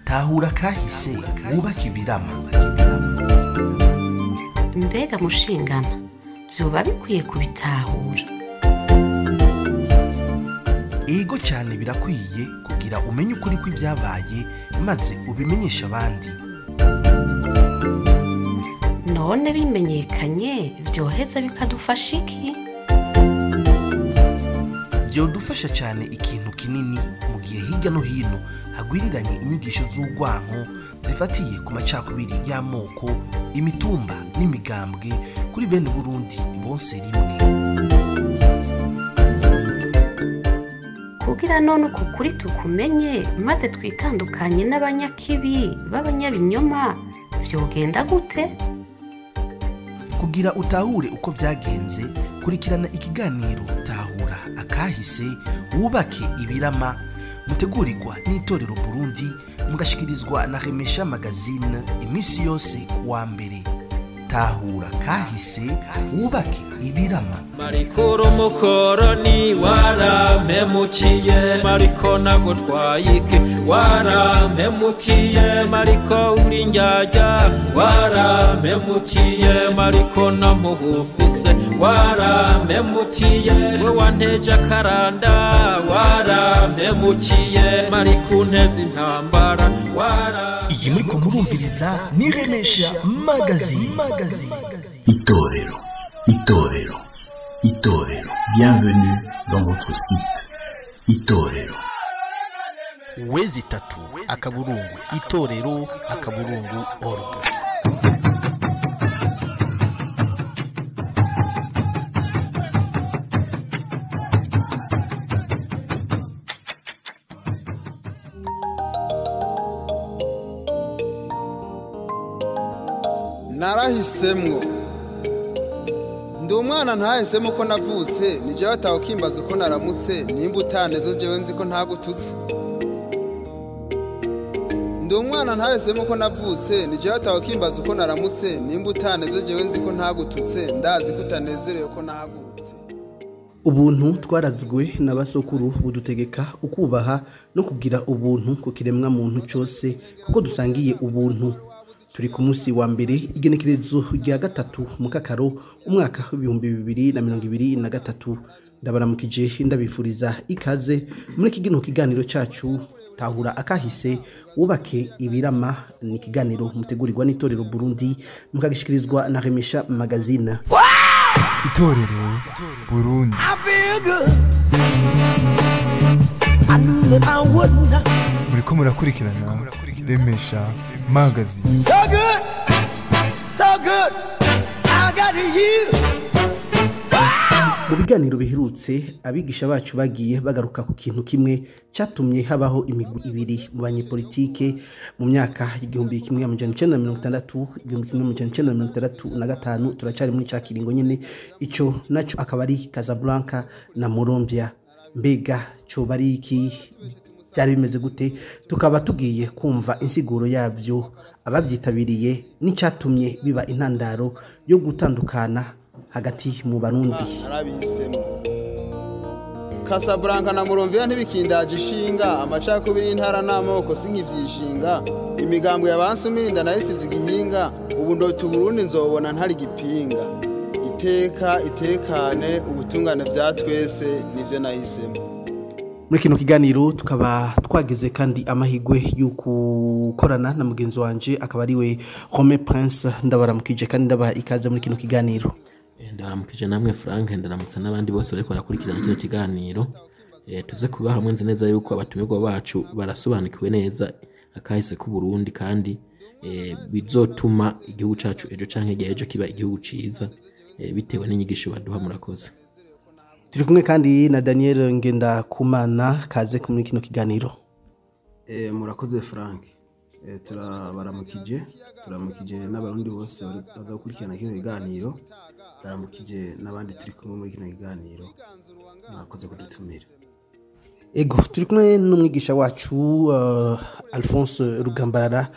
Tahura kahise wubake ibirama. Mbega mushingana vyoba bikwiye kubitahura? Ego cyane, birakwiye kugira umenye ukuri kw'ibyabaye maze ubimenyeshe abandi. None bimenyekanye vyoheza bikadufasha iki? Byodufasha cyane ikintu kinini mu gihe hirya no hino hagwiriranye inyigisho z'urwanko zifatiye ku macakubiri y'amoko, imitumba n'imigambwe kuri bene Burundi bonse rimwe. Kugira none uku kuri tukumenye maze twitandukanye n'abanyakibi b'abanyabinyoma vyogenda gute? Kugira utahure uko vyagenze, kurikirana ikiganiro Tahura akahise wubake ibirama, mutegurirwa n'Itorero Burundi, mugashikirizwa na Remesha Magazine iminsi yose kuwa mbere. Tahura kahise wubake ibirama. Mariko umukoroni warampemukiye, Mariko nagutwaye iki warampemukiye, Mariko uri njyajya warampemukiye, Mariko namugufise warampemukiye, we wanteje akaranda warampemukiye, Mariko unteze intambara wara. Iyi muriko murumviriza ni Remesha Magazine. Itorero, Itorero, Itorero. Bienvenue dans votre site Itorero. www.itorero.org. Narahisemwo ndi umwana ntahisemo ko navutse, ni jewe atawukimbaza uko naramutse, nimba utanezo jewe nzi ko ntagututse. Ndi umwana ntahisemo ko navutse, ni jewe atawukimbaza uko naramutse, nimba utanezo jewe nzi ko ntagututse, ndazi ko utanezerewe ko nahagurutse. Ubuntu twarazwe na basokuru budutegeka ukubaha no kugira ubuntu ku kiremwa muntu cyose, kuko dusangiye ubuntu. Turi ku munsi wa mbere igenekerezo rya 3 mukakaro umwaka w'2023. Ndabaramukije, ndabifuriza ikaze muri kino kiganiro cyacu Tahura akahise wubake ibirama. Ni ikiganiro mutegurirwa n'Itorero Burundi, mukagishikirizwa na Remesha Magazine. Itorero Burundi. Muriko murakurikirana Remesha Magazine. So good, so good, I got you. Mu biganiro biherutse abigisha bacu bagiye bagaruka ku kintu kimwe cyatumye habaho imigwi ibiri mu banyepolitike mu myaka 1960 1965. Turacyari muri cyakiringo nyene, ico naco akaba ari Casablanca na Morombia. Mbega cyo bari iki, byari bimeze gute? Tukaba tugiye kumva insiguro yabyo, ababyitabiriye n'icyatumye biba intandaro yo gutandukana hagati mu Barundi. Narabihisemo Casablanca na Murumviya ntibikindaje ishinga, amacakubiri y'intara n'amoko sinkivyishinga, imigambwe yabansuminda nayisize igihinga, ubu ndota Burundi nzobona ntari gipinga. Iteka itekane ubutungane bya twese nivyo nahisemo. Muri kino kiganiro tukaba twageze kandi amahigwe y'ukukorana na mugenzi wanje akaba ariwe Rome Prince. Ndabaramukije kandi ndabaha ikaze muri kino kiganiro. Ndabaramukije namwe Frank, ndaramutsa n'abandi bose bariko barakurikirana kino kiganiro. Tuze kuba hamwe nzi neza yuko abatumirwa bacu barasobanukiwe neza akahise ku Burundi, kandi bizotuma igihugu cacu ejo canke igihe ejo kiba igihugu ciza, bitewe n'inyigisho baduha. Murakoze. Turi kumwe kandi na Daniel Ngendakumana, kaze muri kino kiganiro. Murakoze Frank. Turabaramukije, turamukije n'abarundi bose bazakurikirana kino kiganiro, taramukije n'abandi turi kumwe muri kino kiganiro. Mwakoze kudutumira. Ego, turi kumwe n'umwigisha wacu Alphonse Rugambarara.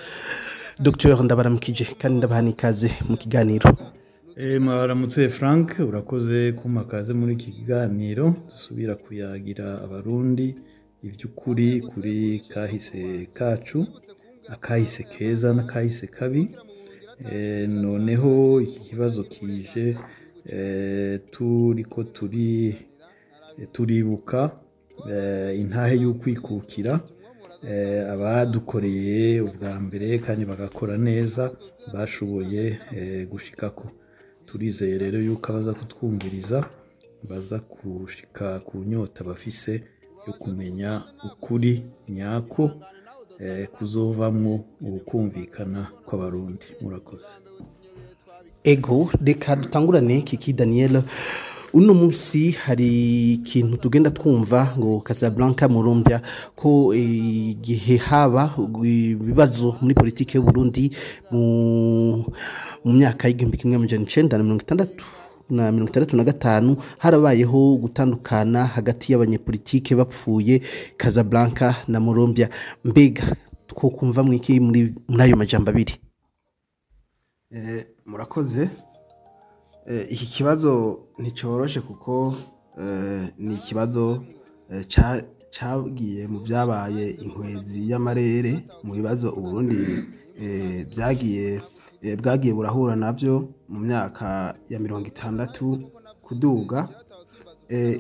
Dr Ndabaramukije kandi ndabaha ikaze mu kiganiro. Mwaramutse Frank, urakoze kumpa kaze muri iki kiganiro dusubira kuyagira abarundi iby'ukuri kuri kahise kacu, akahise keza n'akahise kabi. Noneho iki kibazo kije turiko turibuka intahe y'ukwikukira, abadukoreye ubwa mbere kandi bagakora neza bashoboye gushikako. Turizeye rero yuko abaza kutwumviriza baza gushika ku nyota bafise yo kumenya ukuri nyako kuzovamwo ukumvikana kw'abarundi. Murakoze. Ego, reka dutangurane Kiki Daniel. Uno munsi hari ikintu tugenda twumva ngo Casablanca Murumbya, ko igihe haba ibibazo muri politike y'u Burundi mu myaka y'1960 na 65, harabayeho gutandukana hagati y'abanyepolitike bapfuye Casablanca na Murumbya. Mbega twokumva mwiki muri ayo majambo abiri? Murakoze. Iki kibazo nticoroshe kuko ni ikibazo cagiye mu vyabaye inkwezi y'amarere mu bibazo Uburundi bwagiye burahura navyo mu myaka ya 60 kuduga.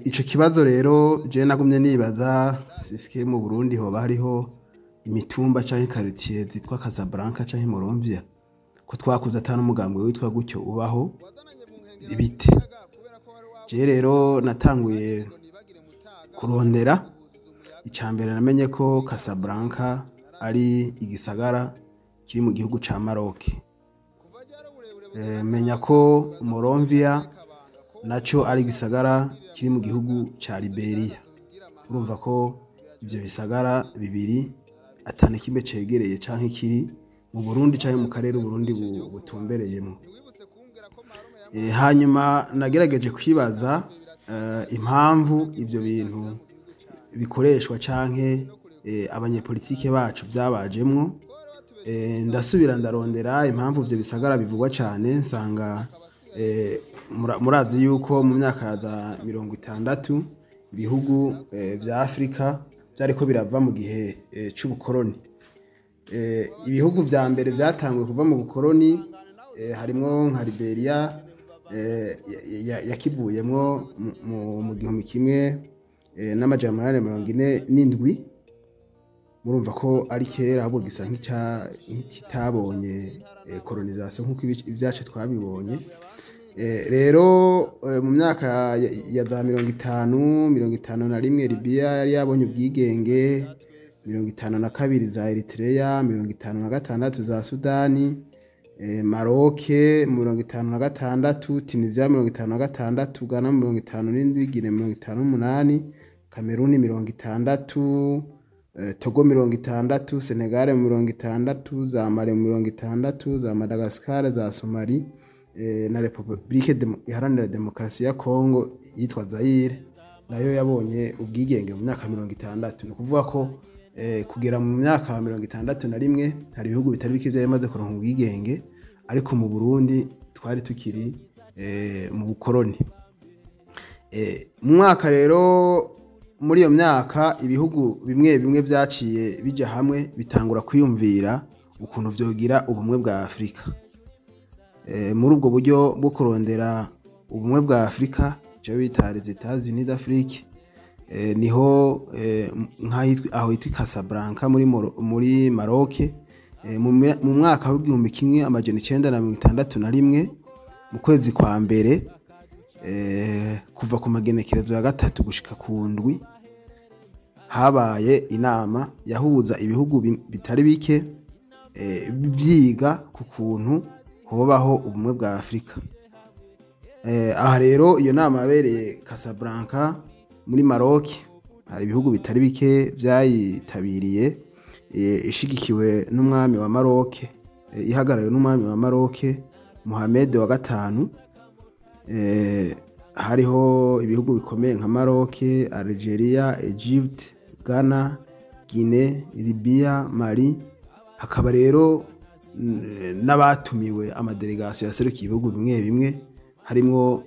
Ico kibazo rero je nagumye nibaza siske mu Burundi hoba hariho imitumba canke quartier zitwa Casablanca canke Muramvya, ko twakuze atanu umugambwe witwa gutyo ubaho ibiti. Je rero natanguye kurondera. Icambere namenye ko Casablanca ari igisagara kiri mu gihugu ca Maroc. Menya ko Muramvya naco ari igisagara kiri mu gihugu ca Liberia. Urumva ko ivyo bisagara bibiri atana kimwe cegereye canke kiri mu Burundi canke mu karere Burundi butumbereyemo. Hanyuma nagerageje kwibaza impamvu ivyo bintu bikoreshwa canke abanyepolitike bacu byabajemwo. Ndasubira ndarondera impamvu ivyo bisagara bivugwa cane, nsanga murazi yuko mu myaka za 60 ibihugu vya Afrika byariko birava mu gihe c'ubukoroni. Ibihugu vya mbere vyatanguye kuva mu bukoroni harimwo nka Liberia yakivuyemwo mu 1847. Murumva ko ari kera, ahubwo gisa nk'ikitabonye colonisation nkuko ibyacu twabibonye. Rero mu myaka ya za 50 51 Libya yari yabonye ubwigenge, 52 za Eritrea, 56 za Sudani, Maroc 56, Tunisia 56, Ghana 57, Guinea 58, Cameroon 60, Togo 60, Senegal 60, za Mali 60, za Madagascar, za Somalia na Republique Iharanira Demokarasi ya Kongo yitwa Zaire nayo yabonye ubwigenge mu myaka 60. Ni ukuvuga ko kugera mu myaka 61 hari ibihugu bitari bike byamaze kuronka ubwigenge, ariko mu Burundi twari tukiri mu bukoroni. Mu mwaka rero muri iyo myaka ibihugu bimwe bimwe byaciye bija hamwe bitangura kwiyumvira ukuntu vyogira ubumwe bwa Afrika. Muri ubwo buryo bwo kurondera ubumwe bwa Afrika, cyo bita les États-Unis d'Afrique, niho aho hitwa Casablanca muri Maroc, mu mwaka w'igihumbi kimwe amajana 1961 mu kwezi kwa mbere, kuva ku magenekerezo ya 3 gushika ku 7, habaye inama yahuza ibihugu bitari bike byiga ku kuntu hobaho ubumwe bwa Afrika. Aha rero iyo nama yabereye Casablanca muri Maroc, hari ibihugu bitari bike byayitabiriye, ishigikiwe n'umwami wa Maroc, ihagarariwe n'umwami wa Maroc Mohamed wa 5. Hariho ibihugu bikomeye nka Maroc, Algeria, Egypt, Ghana, Guinea, Libya, Mali. Hakaba rero n'abatumiwe ama délégations yaserukiye ibihugu bimwe bimwe, harimwo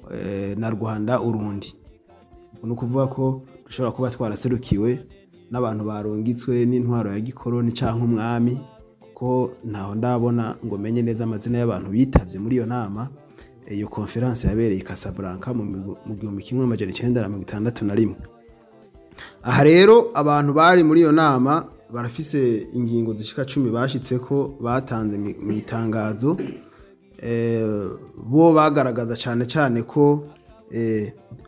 na Rwanda, Urundi. Ni ukuvuga ko dushobora kuba twaraserukiwe n'abantu barungitswe n'intwaro ya gikoroni canke umwami, kuko ntaho ndabona ngo menye neza amazina y'abantu bitavye muri iyo nama. Iyo conférence yabereye i Casablanca mu 1961. Aha rero abantu bari muri iyo nama barafise ingingo zishika 10 bashitseko, batanze mu itangazo. Bo bagaragaza cyane cyane ko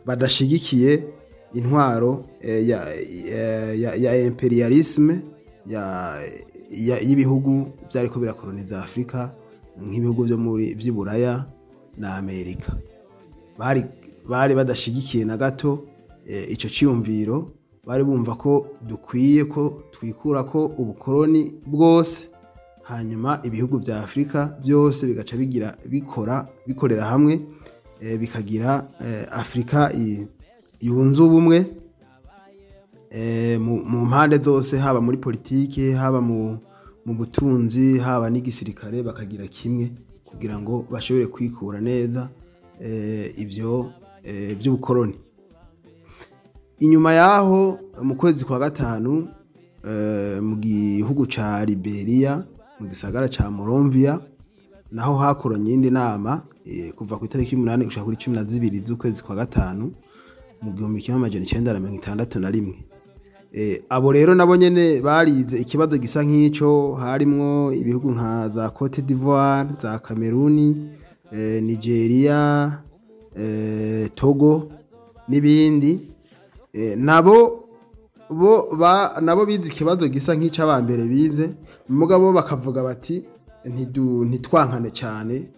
badashigikiye intwaro ya impérialisme y'ibihugu byariko birakoloniza Afrika, nk'ibihugu byo muri vy'iburaya na Amerika. Bari badashigikiye na gato ico ciyumviro. Bari bumva ko dukwiye ko twikura ko ubukoroni bwose, hanyuma ibihugu vya Afrika byose bigaca bigira bikora bikorera hamwe, bikagira Afrika yunze ubumwe mu mpande zose, haba muri politike, haba mu butunzi, haba n'igisirikare, bakagira kimwe kugira ngo bashobore kwikura neza ivyo by'ubukoroni. Inyuma yaho, mu kwezi kwa gatanu, mu gihugu ca Liberia, mu gisagara ca Monrovia, naho hakoranye iyindi nama kuva ku itariki 8 gushika kuri 12 z'ukwezi kwa gatanu mu 1961. Abo rero nabo nyene barize ikibazo gisa nk'ico. Harimwo ibihugu nka za Cote d'Ivoire, za Cameroon, Nigeria, Togo n'ibindi. Nabo bo nabo bize ikibazo gisa nk'ic'abambere bize, mugabo bakavuga bati ntitwankane cyane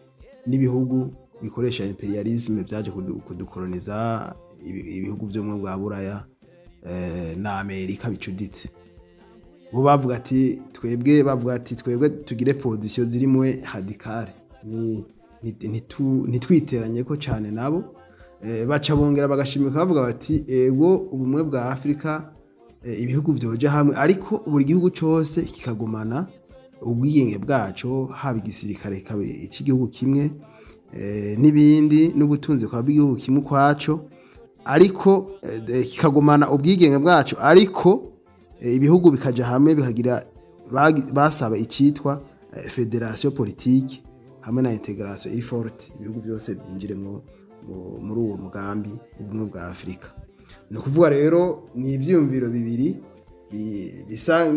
n'ibihugu bikoresha impérialisme byaje kudukoloniza, ibihugu byo mu bwa Buraya na Amerika bicuditse. Bo bavuga ati twebwe, bavuga ati twebwe tugire position zirimwe radicale, ni ntitwiteranye ko cyane nabo. Baca bongera bagashimika bavuga bati ego, ubumwe bwa Afrika, ibihugu vyoja hamwe, ariko buri gihugu cose kikagumana ubwigenge bwaco, haba igisirikare kabe icy'igihugu kimwe, n'ibindi, n'ubutunzi kwa bw'igihugu kimwe ukwaco, ariko kikagumana ubwigenge bwaco, ariko ibihugu bikaja hamwe bikagira basaba icitwa fédération politique hamwe na intégration iri forte, ibihugu byose byinjiremwo muri uwo mugambi ubumwe bwa Afrika. Ni ukuvuga rero ni ivyiyumviro bibiri bisa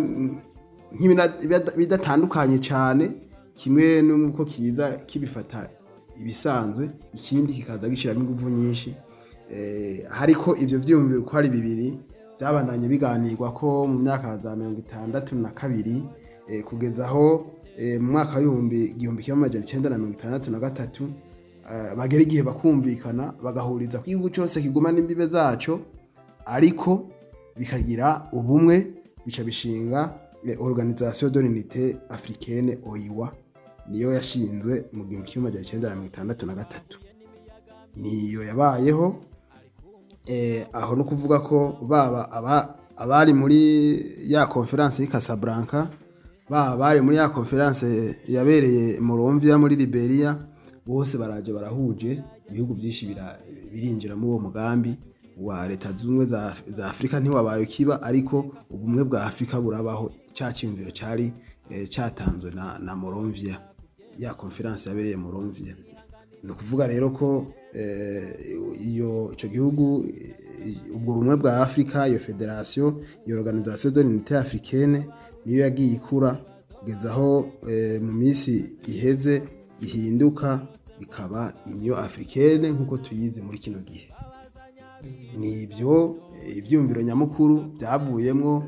bidatandukanye cyane, kimwe n'uko kiza kibifata ibisanzwe, ikindi kikaza gishiramo ingufu nyinshi. Hariko ivyo vyiyumviro uko ari bibiri byabandanye biganirwa ko mu myaka za 62, kugeza aho mu mwaka w'ibihumbi 1963 bagera igihe bakumvikana, bagahuriza ku gihugu cyose kiguma n'imbibe zaco, ariko bikagira ubumwe. Bica bishinga Organisation de l'Unité Africaine, OUA, niyo yashinzwe mu 1963, niyo yabayeho. Aho no kuvuga ko baba abari muri ya conférence y'i Casablanca, baba bari muri ya conférence yabereye Monrovia muri Liberia, bose baraje barahuje, ibihugu byinshi birinjira muri uwo mugambi wa Leta Zunze za Afrika. Ntiwabaye ukiba, ariko ubumwe bwa Afrika burabaho, cya cyumviro cyari cyatanzwe na Monrovia, ya conférence yabereye Monrovia. Ni ukuvuga rero ko iyo ico gihugu, ubwo bumwe bwa Afrika, iyo fédération, iyo Organisation de l'Unité Africaine, niyo yagiye ikura kugeza aho mu minsi iheze ihinduka ikaba Union Africaine nk'uko tuyizi muri kino gihe. Ni ibyo ibyumviro nyamukuru byavuyemwo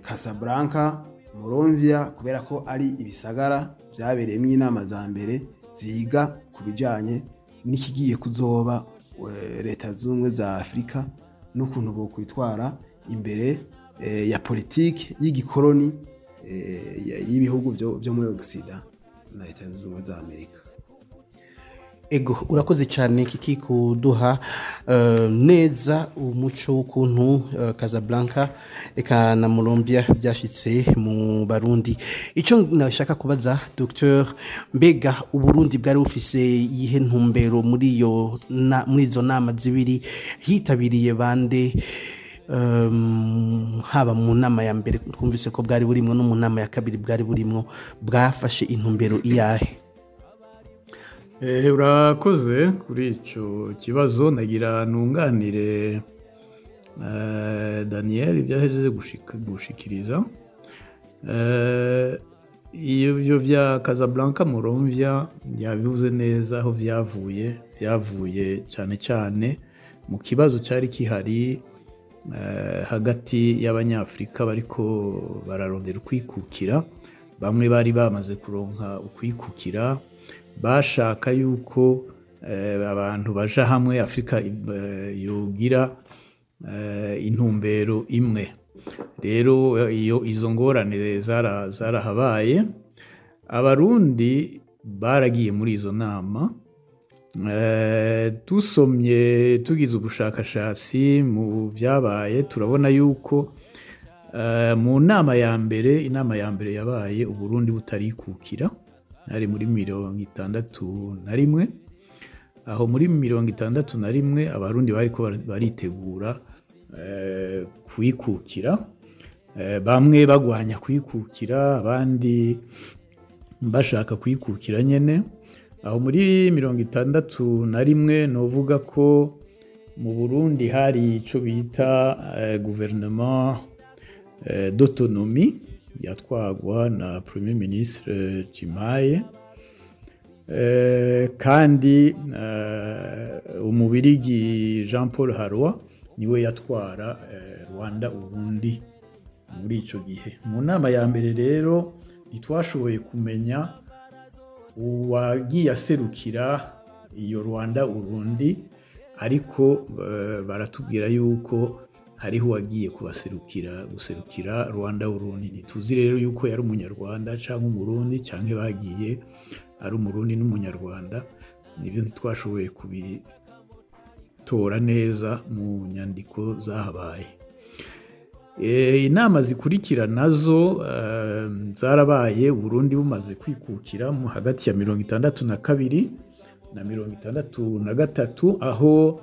Casablanca, Monrovia, kubera ko ari ibisagara byabereyemo inama za mbere ziga ku bijyanye n'ikigiye kuzoba Leta Zunze za Afurika n'ukuntu bokwitwara imbere ya politiki y'igikoroni y'ibihugu byo muri Occident na Leta Zunze Ubumwe za Amerika. Ego, urakoze cyane Kiki kuduha neza umuco w'ukuntu Casablanca eka na Muramvya byashitse mu Barundi. Icyo nashaka kubaza Dr, mbega Uburundi bwari bufise iyihe ntumbero muri izo nama zibiri? Hitabiriye bande? Haba mu nama ya mbere twumvise ko bwari burimwo, no mu nama ya kabiri bwari burimwo, bwafashe intumbero iyahe? Urakoze kuri icyo kibazo. Nagira nunganire Daniel ibyo ahejeje gushikiriza. Ibyo bya Casablanca, Muramvya, yabivuze neza aho byavuye. Byavuye cyane cyane mu kibazo cyari kihari hagati y'Abanyafurika bariko bararondera ukwikukira. Bamwe bari bamaze kuronka ukwikukira, bashaka yuko abantu baja hamwe, Afurika yogira intumbero imwe. Rero iyo izo ngorane zarahabaye. Abarundi baragiye muri izo nama. Dusomye, tugize ubushakashatsi mu byabaye, turabona yuko mu nama ya mbere, inama ya mbere yabaye Uburundi butarikukira, ari muri 61. Aho muri 61 Abarundi bariko baritegura kwikukira. Bamwe bagwanya kwikukira, abandi bashaka kwikukira nyene. Aho muri 61, novuga ko mu Burundi hari ico bita gouvernement d'autonomie yatwagwa na Premier ministre Cimpaye, kandi Umubirigi Jean Paul Harroy niwe yatwara Rwanda Urundi muri ico gihe. Mu nama ya mbere rero ntitwashoboye kumenya uwagiye aserukira iyo Rwanda Urundi, ariko baratubwira yuko hariho uwagiye kubaserukira, guserukira Rwanda Urundi. Ntituzi rero yuko yari Umunyarwanda cyangwa Umurundi, cyangwa bagiye ari Umurundi n'Umunyarwanda. Nibyo ntitwashoboye kubitora neza mu nyandiko zahabaye. Inama zikurikira nazo zarabaye Burundi bumaze kwikukira, mu hagati ya 62 na 63, aho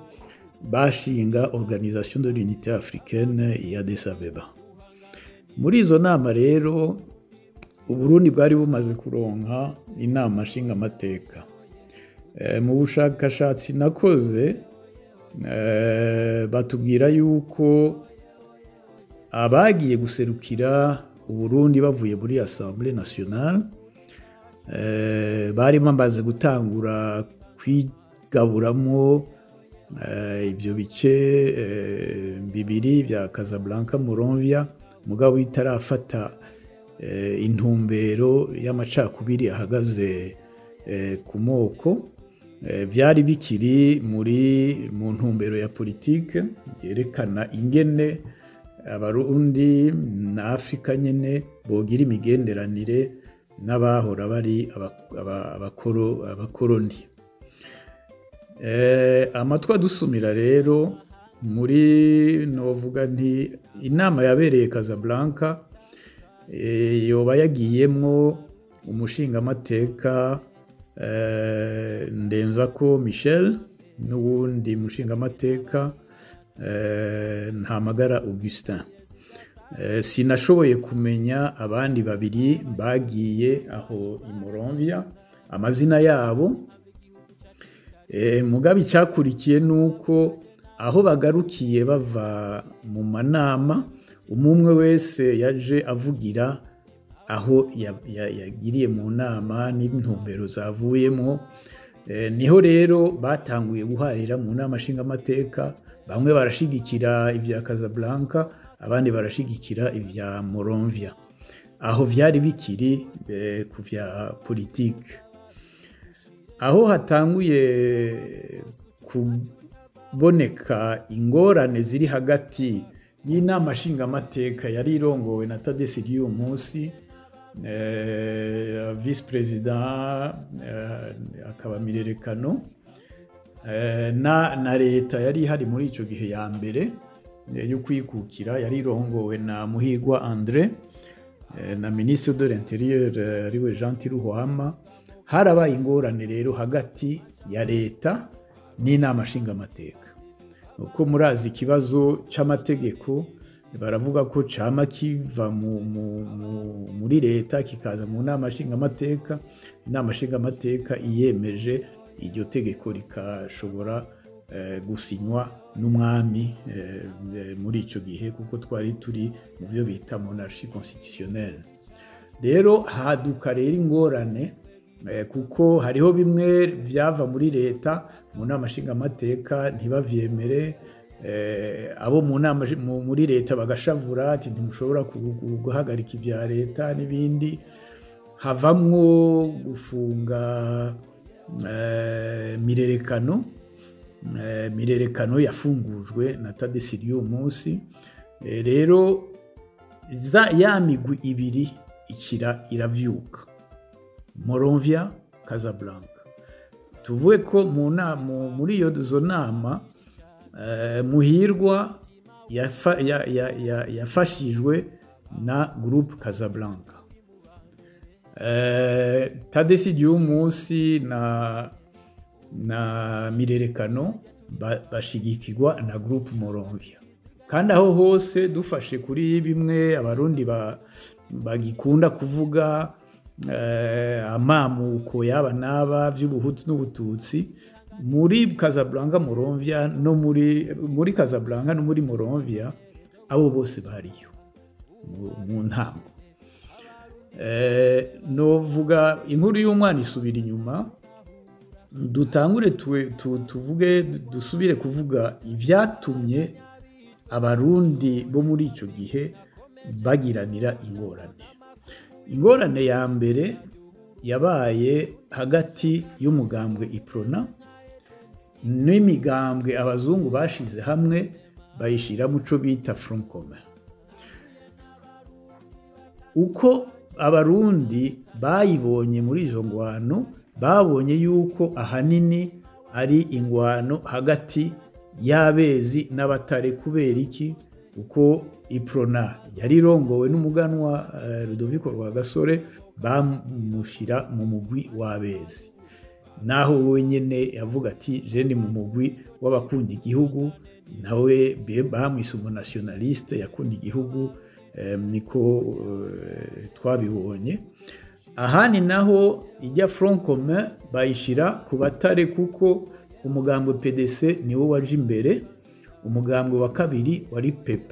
bashinga Organisation de l'Unité Africaine ya Addis Abeba. Muri izo nama rero Uburundi bwari bumaze kuronka inama nshingamateka. Mu bushakashatsi nakoze, batubwira yuko abagiye guserukira Uburundi bavuye muri Assemblée nationale bari bamaze gutangura kwigaburamo ibyo bice bibiri bya Casablanca, Muramvya, mugabo itarafata intumbero y'amacakubiri ahagaze ku moko. Byari bikiri mu ntumbero ya politike yerekana ingene Abarundi na Afrika nyene bogira imigenderanire n'abahora bari abakoroni. Amatwi adusumira rero, muri novuga nti inama yabereye Casablanca yoba yagiyemwo umushingamateka Ndenzako Michel n'uwundi mushingamateka Ntamagara Augustin. Sinashoboye kumenya abandi babiri bagiye aho i Muramvya amazina yabo. Mugabe icyakurikiye nuko aho bagarukiye bava mu manama, umwe wese yaje avugira aho yagiriye mu nama n'intumbero zavuyemo. Niho rero batanguye guharira mu nama nshingamateka. Bamwe barashigikira ibya Casablanca, abandi barashigikira ibya Muramvya. Aho vyari bikiri ku vya politike. Aho hatanguye kuboneka ingorane ziri hagati y'inama nshingamateka yari irongowe na Tadesi munsi. Vice perezida akaba Mirerekano, na leta yari ihari muri icyo gihe ya mbere yo kwikukira yari irongowe na Muhigwa André na ministre de l'Intérieur ariwe Jean Tiruhwama. Harabaye ingorane rero hagati ya leta n'inama nshingamateka, uko murazi ikibazo c'amategeko baravuga ko cama kiva muri leta kikaza mu nama nshingamateka, inama nshingamateka iyemeje iryo tegeko rikashobora gusinywa n'umwami muri ico gihe, kuko twari turi mu byo bita monarchie constitutionnelle. Rero haduka rero ingorane, kuko hariho bimwe vyava muri leta mu nama nshingamateka ntibavyemere, abo mu nama muri leta bagashavura ati ntimushobora guhagarika ibya leta n'ibindi. Havamwo gufunga Mirerekano. Mirerekano yafungujwe na Tadesi y'uwo munsi. Rero ya migwi ibiri ikira iravyuka, Moronvia, Casablanca. Tuvuge ko muri iyo nama Muhirwa yafashijwe na groupe Casablanca. Tadesi y'uwo munsi na Mirerekano bashigikirwa na groupe Moronvia. Kandi aho hose dufashe kuri bimwe abarundi bagikunda kuvuga, amamuko yaba naba by'ubuhutu n'ubututsi, muri Casablanca Moronvia no muri Casablanca no muri Moronvia abo bose bariyo mu ntango. Novuga inkuru y'umwana isubira inyuma. Dutangure tuvuge, dusubire kuvuga ivyatumye abarundi bo muri ico gihe bagiranira ingorane. Ingorane ya mbere yabaye hagati y'umugambwe Iprona n'imigambwe abazungu bashize hamwe bayishira muco bita Front Commun. Uko abarundi bayibonye muri izo ngwano, babonye yuko ahanini ari ingwano hagati y'abezi n'abatare. Kubera iki? Uko Iprona yari irongowe n'umuganwa Rudoviko Rwagasore, bamushira mu mugwi w'abezi, naho wenyene yavuga ati je ndi mu mugwi w'abakunda igihugu, nawe bamwise umunationaliste yakunda igihugu, niko twabibonye. Ahandi naho ijya Front Commun bayishira ku batare, kuko umugambwe PDC niwo waje imbere, umugambwe wa kabiri wari PP,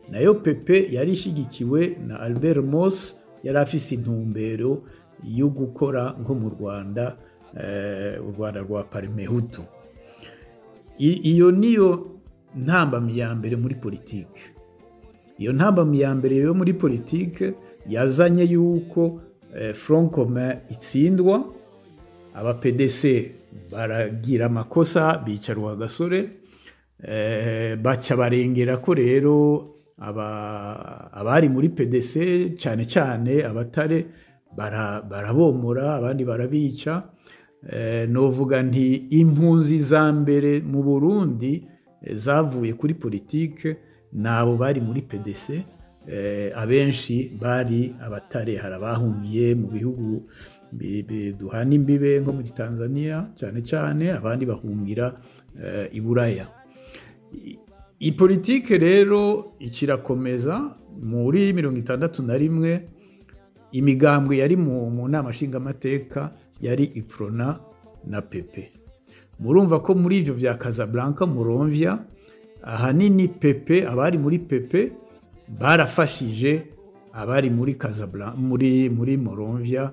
nayo PP yari ishigikiwe na Albert Moss, yari afise intumbero yo gukora nko mu Rwanda, u Rwanda rwa Parmehutu. Iyo niyo ntambamyi ya mbere muri politike. Iyo ntambamyi ya mbere yo muri politike yazanye yuko Front Commun itsindwa, aba PDC baragira amakosa bica Rwagasore, baca barengera ko rero abari muri PDC cyane cyane abatare barabomora, abandi barabica. Novuga nti impunzi za mbere mu Burundi zavuye kuri politike nabo bari muri PDC, abenshi bari abatare, hari abahungiye mu bihugu duhana imbibe nko muri Tanzania cyane cyane, abandi bahungira i Buraya. Ipolitike rero ikirakomeza muri 61, imigambwe yari mu nama nshingamateka yari Iprona na PP. Murumva ko muri ibyo vya Casablanca Moronvia ahanini PP, abari muri PP barafashije abari muri Casablanca muri Moronvia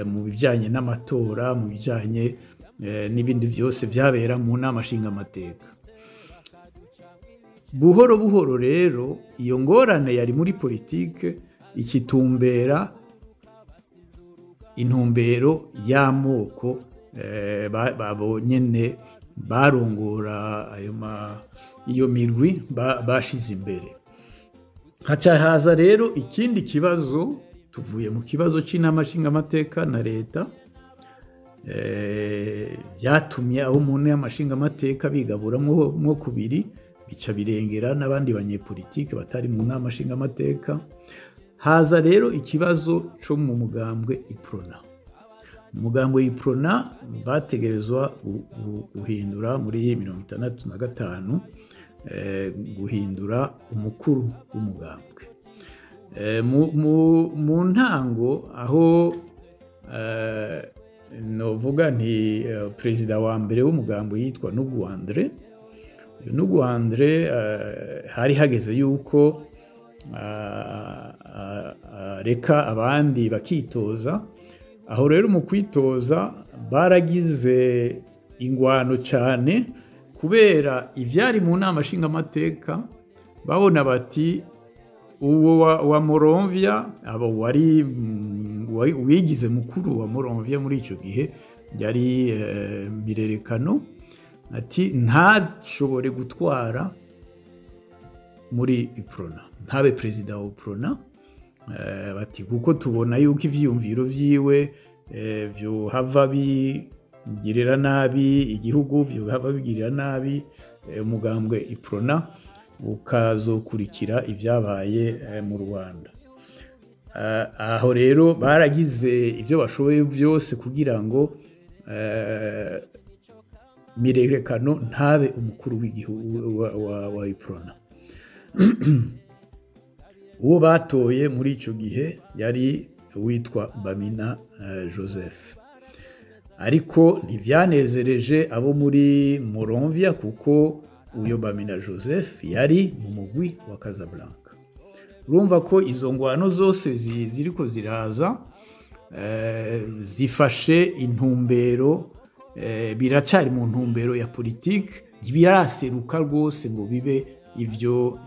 mu bijanye n'amatora, mu bijanye n'ibindi byose byabera mu nama nshingamateka. Buhoro buhoro rero iyo ngorane yari muri politike ikitumbera intumbero y'amoko, babo nyene barongora ayo iyo mirwi bashize imbere. Haca haza rero ikindi kibazo Tuvuye mu kibazo cy'inama nshingamateka na leta, byatumye aho mu nama nshingamateka bigaburamwo kubiri, bica birengera n'abandi banyepolitike batari mu nama nshingamateka. Haza rero ikibazo cyo mu mugambwe Iprona. Umugambwe Iprona bategerezwa guhindura muri 65, guhindura umukuru w'umugambwe. Mu ntango aho novuga nti perezida wa mbere w'umugambwe yitwa Nugu Andre. Nugu Andre hari hageze yuko reka abandi bakitoza. Aho rero mu kwitoza baragize ingwano cyane, kubera ivyari mu nama nshingamateka. Babona bati uwo wa Moronvia, abo wari wigize mukuru wa Moronvia muri ico gihe yari Mirerekano, ati ntashobore gutwara muri Iprona, ntabe perezida wa Iprona. Bati kuko tubona yuko ivyiyumviro vyiwe vyohava bigirira nabi igihugu, vyohava bigirira nabi umugambwe Iprona, ukazokurikira ibyabaye mu Rwanda. Aho rero baragize ibyo bashoboye byose kugira ngo Mirerekano ntabe umukuru w'igihugu wa Iprona. Uwo batoye muri ico gihe yari witwa Bamina Joseph. Ariko ntibyanezereje abo muri Moronvia, kuko uyo Bamina Joseph yari mu mugwi wa Casablanca. Urumva ko izo ngwano zose ziriko ziraza zifashe intumbero, biracari mu ntumbero ya politike, ntibiraseruka rwose ngo bibe ivyo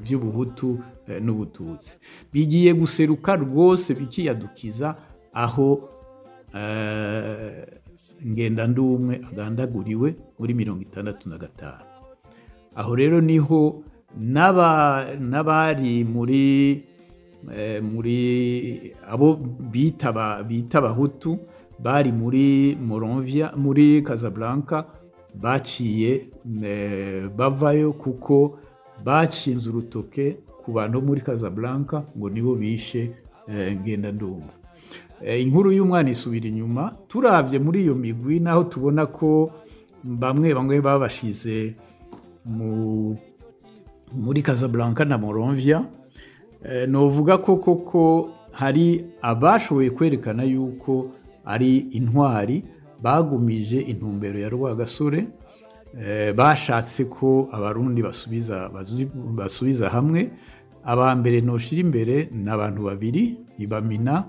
by'ubuhutu n'ubututsi. Bigiye guseruka rwose bikiyadukiza aho Ngendandumwe agandaguriwe muri 65. Aho rero niho n'abari muri abo bita abahutu bari muri Moronvia, muri Casablanca, baciye bavayo, kuko bacinze urutoke ku bantu muri Casablanca ngo nibo bishe Ngendandumwe. Inkuru y'umwana isubira inyuma. Turavye muri iyo migwi, naho tubona ko bamwe bamwe babashize muri Casablanca na Moronvia, novuga ko koko hari abashoboye kwerekana yuko ari intwari, bagumije intumbero ya Rwagasore, bashatse ko abarundi basubiza hamwe. Aba mbere noshira imbere n'abantu babiri, ni Bamina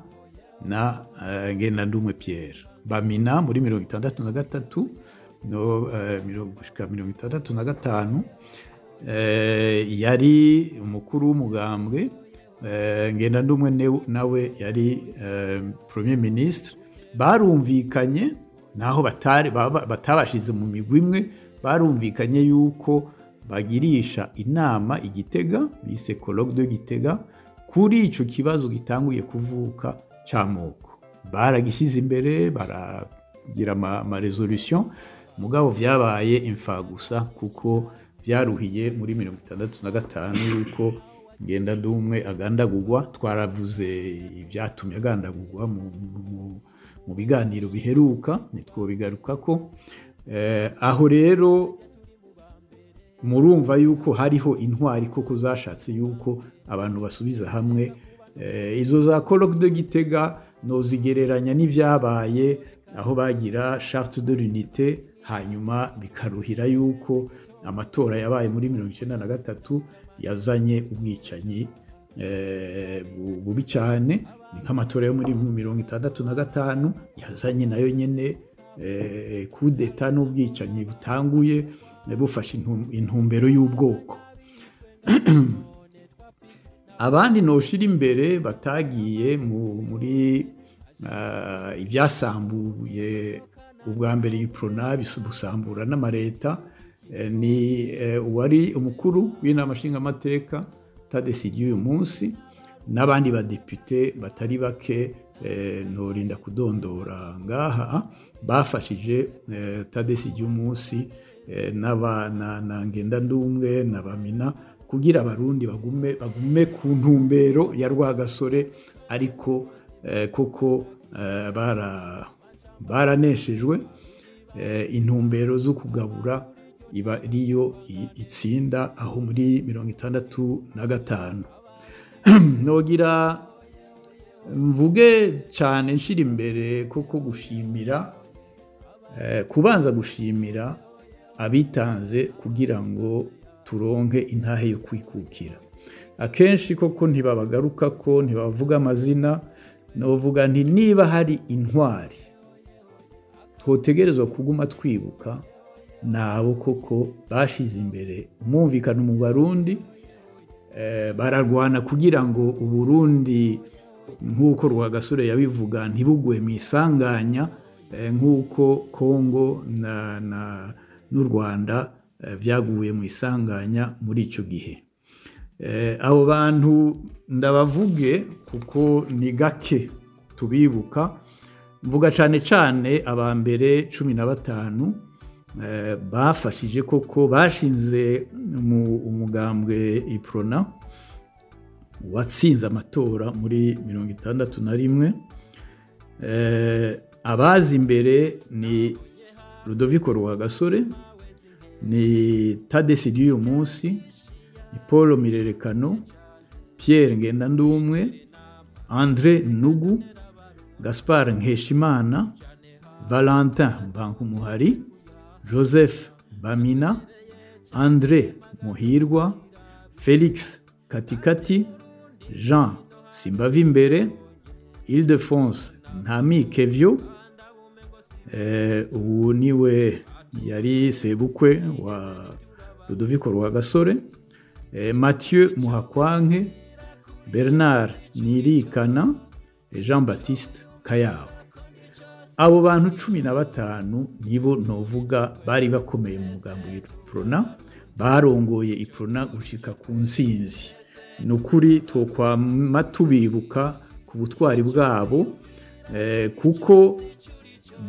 na Ngendandumwe Pierre. Bamina muri 63 no 65 yari umukuru w'umugambwe, Ngendandumwe nawe yari premier ministre. Barumvikanye, naho batabashize mu migwi imwe, barumvikanye yuko bagirisha inama i Gitega, bise colloque de Gitega, kuri ico kibazo gitanguye kuvuka c'amoko. Baragishyize imbere, baragira ama resolution, mugabo vyabaye imfagusa, kuko vyaruhiye muri 65 yuko Ngendandumwe agandagurwa. Twaravuze ibyatumye agandagurwa mu biganiro biheruka, nitwo bigarukako. Aho rero murumva yuko hariho intwari koko zashatse yuko abantu basubiza hamwe. Izo za colloque de Gitega nozigereranya n'ivyabaye aho bagira charte de l'unité, hanyuma bikaruhira yuko amatora yabaye muri 1993 yazanye ubwicanyi bubi cyane. Ni nk'amatora yo muri 65 yazanye nayo nyene coup d'état n'ubwicanyi butanguye bufashe intumbero y'ubwoko. Abandi noshira imbere batagiye muri ibyasambuye ubwa mbere Iprona busambura n'amareta, ni uwari umukuru w'inama nshingamateka tadesidiye uyu munsi N'abandi badepite batari bake, ntorinda kudondora ngaha, bafashije Tadesi ry'umunsi na Ngendandumwe na Bamina kugira Abarundi bagume ku ntumbero ya Rwagasore, ariko koko baraneshejwe. Intumbero zo kugabura iba ariyo itsinda aho muri 65. Nogira mvuge cyane nshira imbere koko gushimira, kubanza gushimira abitanze kugira ngo turonke intahe yo kwikukira. Akenshi koko ntibabagaruka ko ntibavuga amazina, novuga nti niba hari intwari twotegerezwa kuguma twibuka nabo koko bashize imbere umwumvikano mu Barundi, bararwana kugira ngo Uburundi nk'uko Rwagasore yabivuga ntibugwe mu isanganya nk'uko Kongo n'u Rwanda byaguye mu isanganya muri icyo gihe. Abo bantu ndabavuge kuko ni gake tubibuka, mvuga cyane cyane aba mbere 15 bafashije koko bashinze umugambwe Iprona watsinze amatora muri 61. Abazi imbere ni Rudoviko Rwagasore, ni Tadesi ry'uyu munsi, ni Paul Mirerekano, Pierre Ngendandumwe, André Nugu, Gaspard Nkeshimana, Valentin Bankumuhari, Joseph Bamina, André Muhirwa, Felix Katikati, Jean Simbavimbere, Ildefonse Ntamikevyo, ubu niwe yari sebukwe wa Rudoviko Rwagasore, Mathieu Muhakwanke, Bernard Nirikana, Jean Baptiste Kayabo. Abo bantu 15 nibo novuga bari bakomeye mu mugambo w'Iprona, barongoye Iprona gushika ku nsinzi. Nukuri twokwama tubibuka ku butwari bwabo, kuko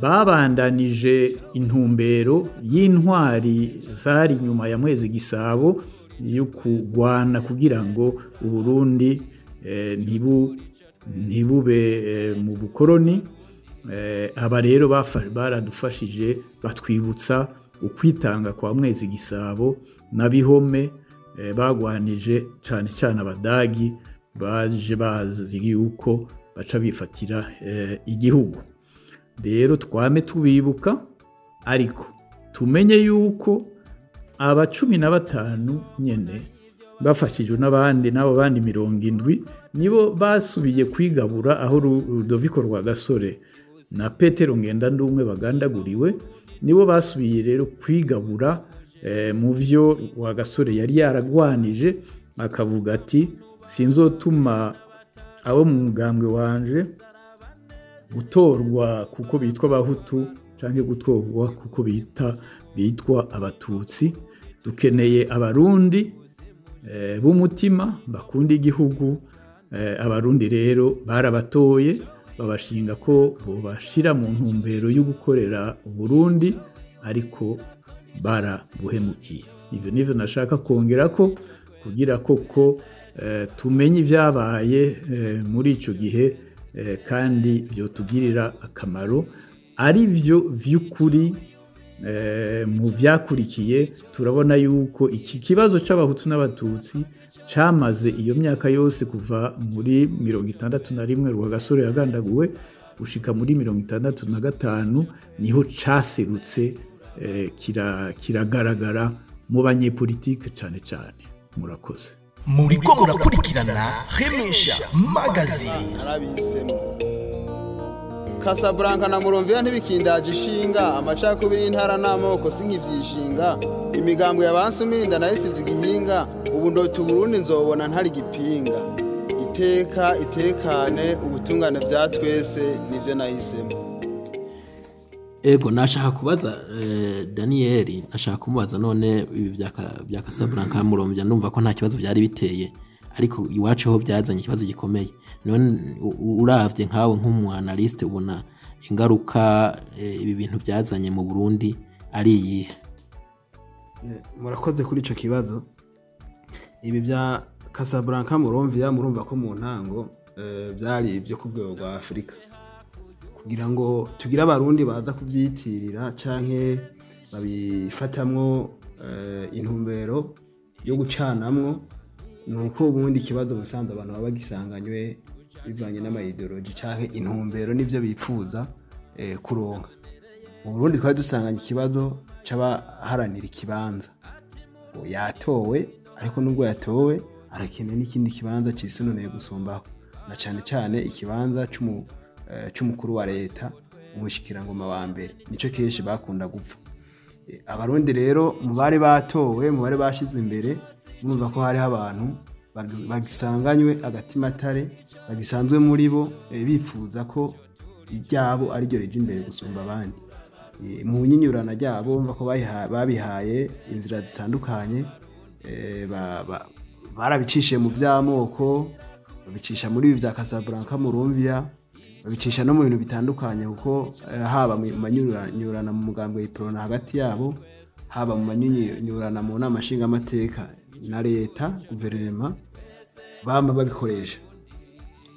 babandanije intumbero y'intwari zari nyuma ya Mwezi Gisabo yo kugwana kugira ngo Uburundi ntibube mu bukoroni. Aba rero baradufashije batwibutsa ukwitanga kwa Mwezi Gisabo na Bihome, bagwanije cyane cyane Abadagi baje bazi yuko baca bifatira igihugu. Rero twame tubibuka, ariko tumenye yuko aba 15 nyene bafashijwe n'abandi n'abo bandi 70 nibo basubiye kwigabura aho Rudoviko Rwagasore na Petero Ngendandumwe bagandaguriwe, nibo basubiye rero kwigabura mu byo Rwagasore yari yaragwanije, akavuga ati sinzotuma abo mu mugambwe wanje gutorwa kuko bitwa Abahutu canke gutorwa kuko bitwa Abatutsi. Dukeneye Abarundi b'umutima bakunda igihugu. Abarundi rero barabatoye babashinga ko bobashira mu ntumbero yo gukorera Uburundi, ariko barabuhemukiye. Ivyo nivyo nashaka kongera ko kugira koko tumenye ibyabaye muri ico gihe, kandi byotugirira akamaro ari byo vy'ukuri. Mu byakurikiye turabona yuko iki kibazo c'Abahutu n'Abatutsi camaze iyo myaka yose kuva muri 61 Rwagasore yagandaguwe gushika muri 65 niho caserutse, kiragaragara mu banyepolitike cyane cyane. Murakoze. Muriko murakurikirana Remesha Magazine. Narabihisemo Casablanca na Muramvya ntibikindaje ishinga, amacakubiri y'intara n'amoko sinkivyishinga, imigambwe yabansuminda nayisize igihinga, ubu ndota Uburundi nzobona ntari gipinga. Iteka itekane ubutungane bya twese nivyo nahisemo. Ego nashaka kubaza Daniel, nashaka kumubaza none ibi bya Casablanca Muramvya ndumva ko nta kibazo byari biteye, Ariko iwacu ho byazanye ikibazo gikomeye. None uravye nkawe nk'umu analyste, ubona ingaruka ibi bintu byazanye mu Burundi ari iyihe? Murakoze kuri ico kibazo. Ibi bya Casablanca Monrovia, murumva ko mu ntango byari ibyo ku rwego rwa Afurika, kugira ngo tugire Abarundi baza kubyitirira canke babifatamwo intumbero yo gucanamwo, nuko ubundi ikibazo musanze abantu baba bagisanganywe bivanye n'ama idéologie canke intumbero n'ivyo bipfuza kuronka. Mu Burundi twari dusanganye ikibazo c'abaharanira ikibanza. Ngo yatowe, ariko nubwo yatowe arakeneye n'ikindi kibanza cisununeye gusumbaho, na cane cane ikibanza c'umukuru wa leta, umushikirangoma wa mbere, nico kenshi bakunda gupfa. Abarundi rero mu bari batowe, mu bari bashize imbere, murumva ko hariho abantu bagisanganywe agatimatare, bagisanzwe muri bo bipfuza ko iryabo ari ryo rija imbere gusumba abandi. Mu nyinyurana ryabo bumva ko babihaye inzira zitandukanye, barabicishije mu by'amoko, babicisha muri ibi bya Casablanca Monrovia, babicisha no mu bintu bitandukanye, kuko haba mu manyurana mu mugambwe Iprona hagati yabo, haba mu manyurana mu nama nshingamateka na leta guverinoma, bama babikoresha.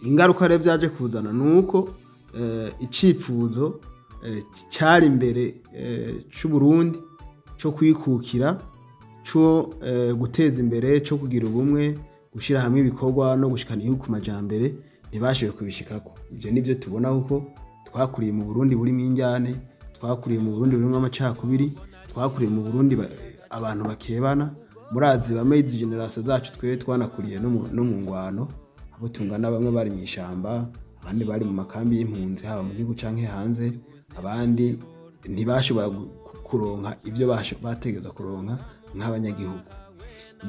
Ingaruka rero byaje kuzana nuko icipfuzo cyari imbere c'u Burundi cyo kwikukira, cyo guteza imbere, cyo kugira ubumwe, gushyira hamwe ibikorwa no gushikana igihugu ku majambere, ntibashoboye kubishikako. Ibyo nivyo tubona, kuko twakuriye mu Burundi burimo injyane, twakuriye mu Burundi burimo amacakubiri, twakuriye mu Burundi abantu bakebana. Murazi bamwe izi génération zacu, twe twanakuriye no mu ngwano, abo tungana bamwe bari mu ishamba, abandi bari mu makambi y'impunzi, haba mu gihugu canke hanze, abandi ntibashobora kuronka ibyo bategeza kuronka nk'abanyagihugu.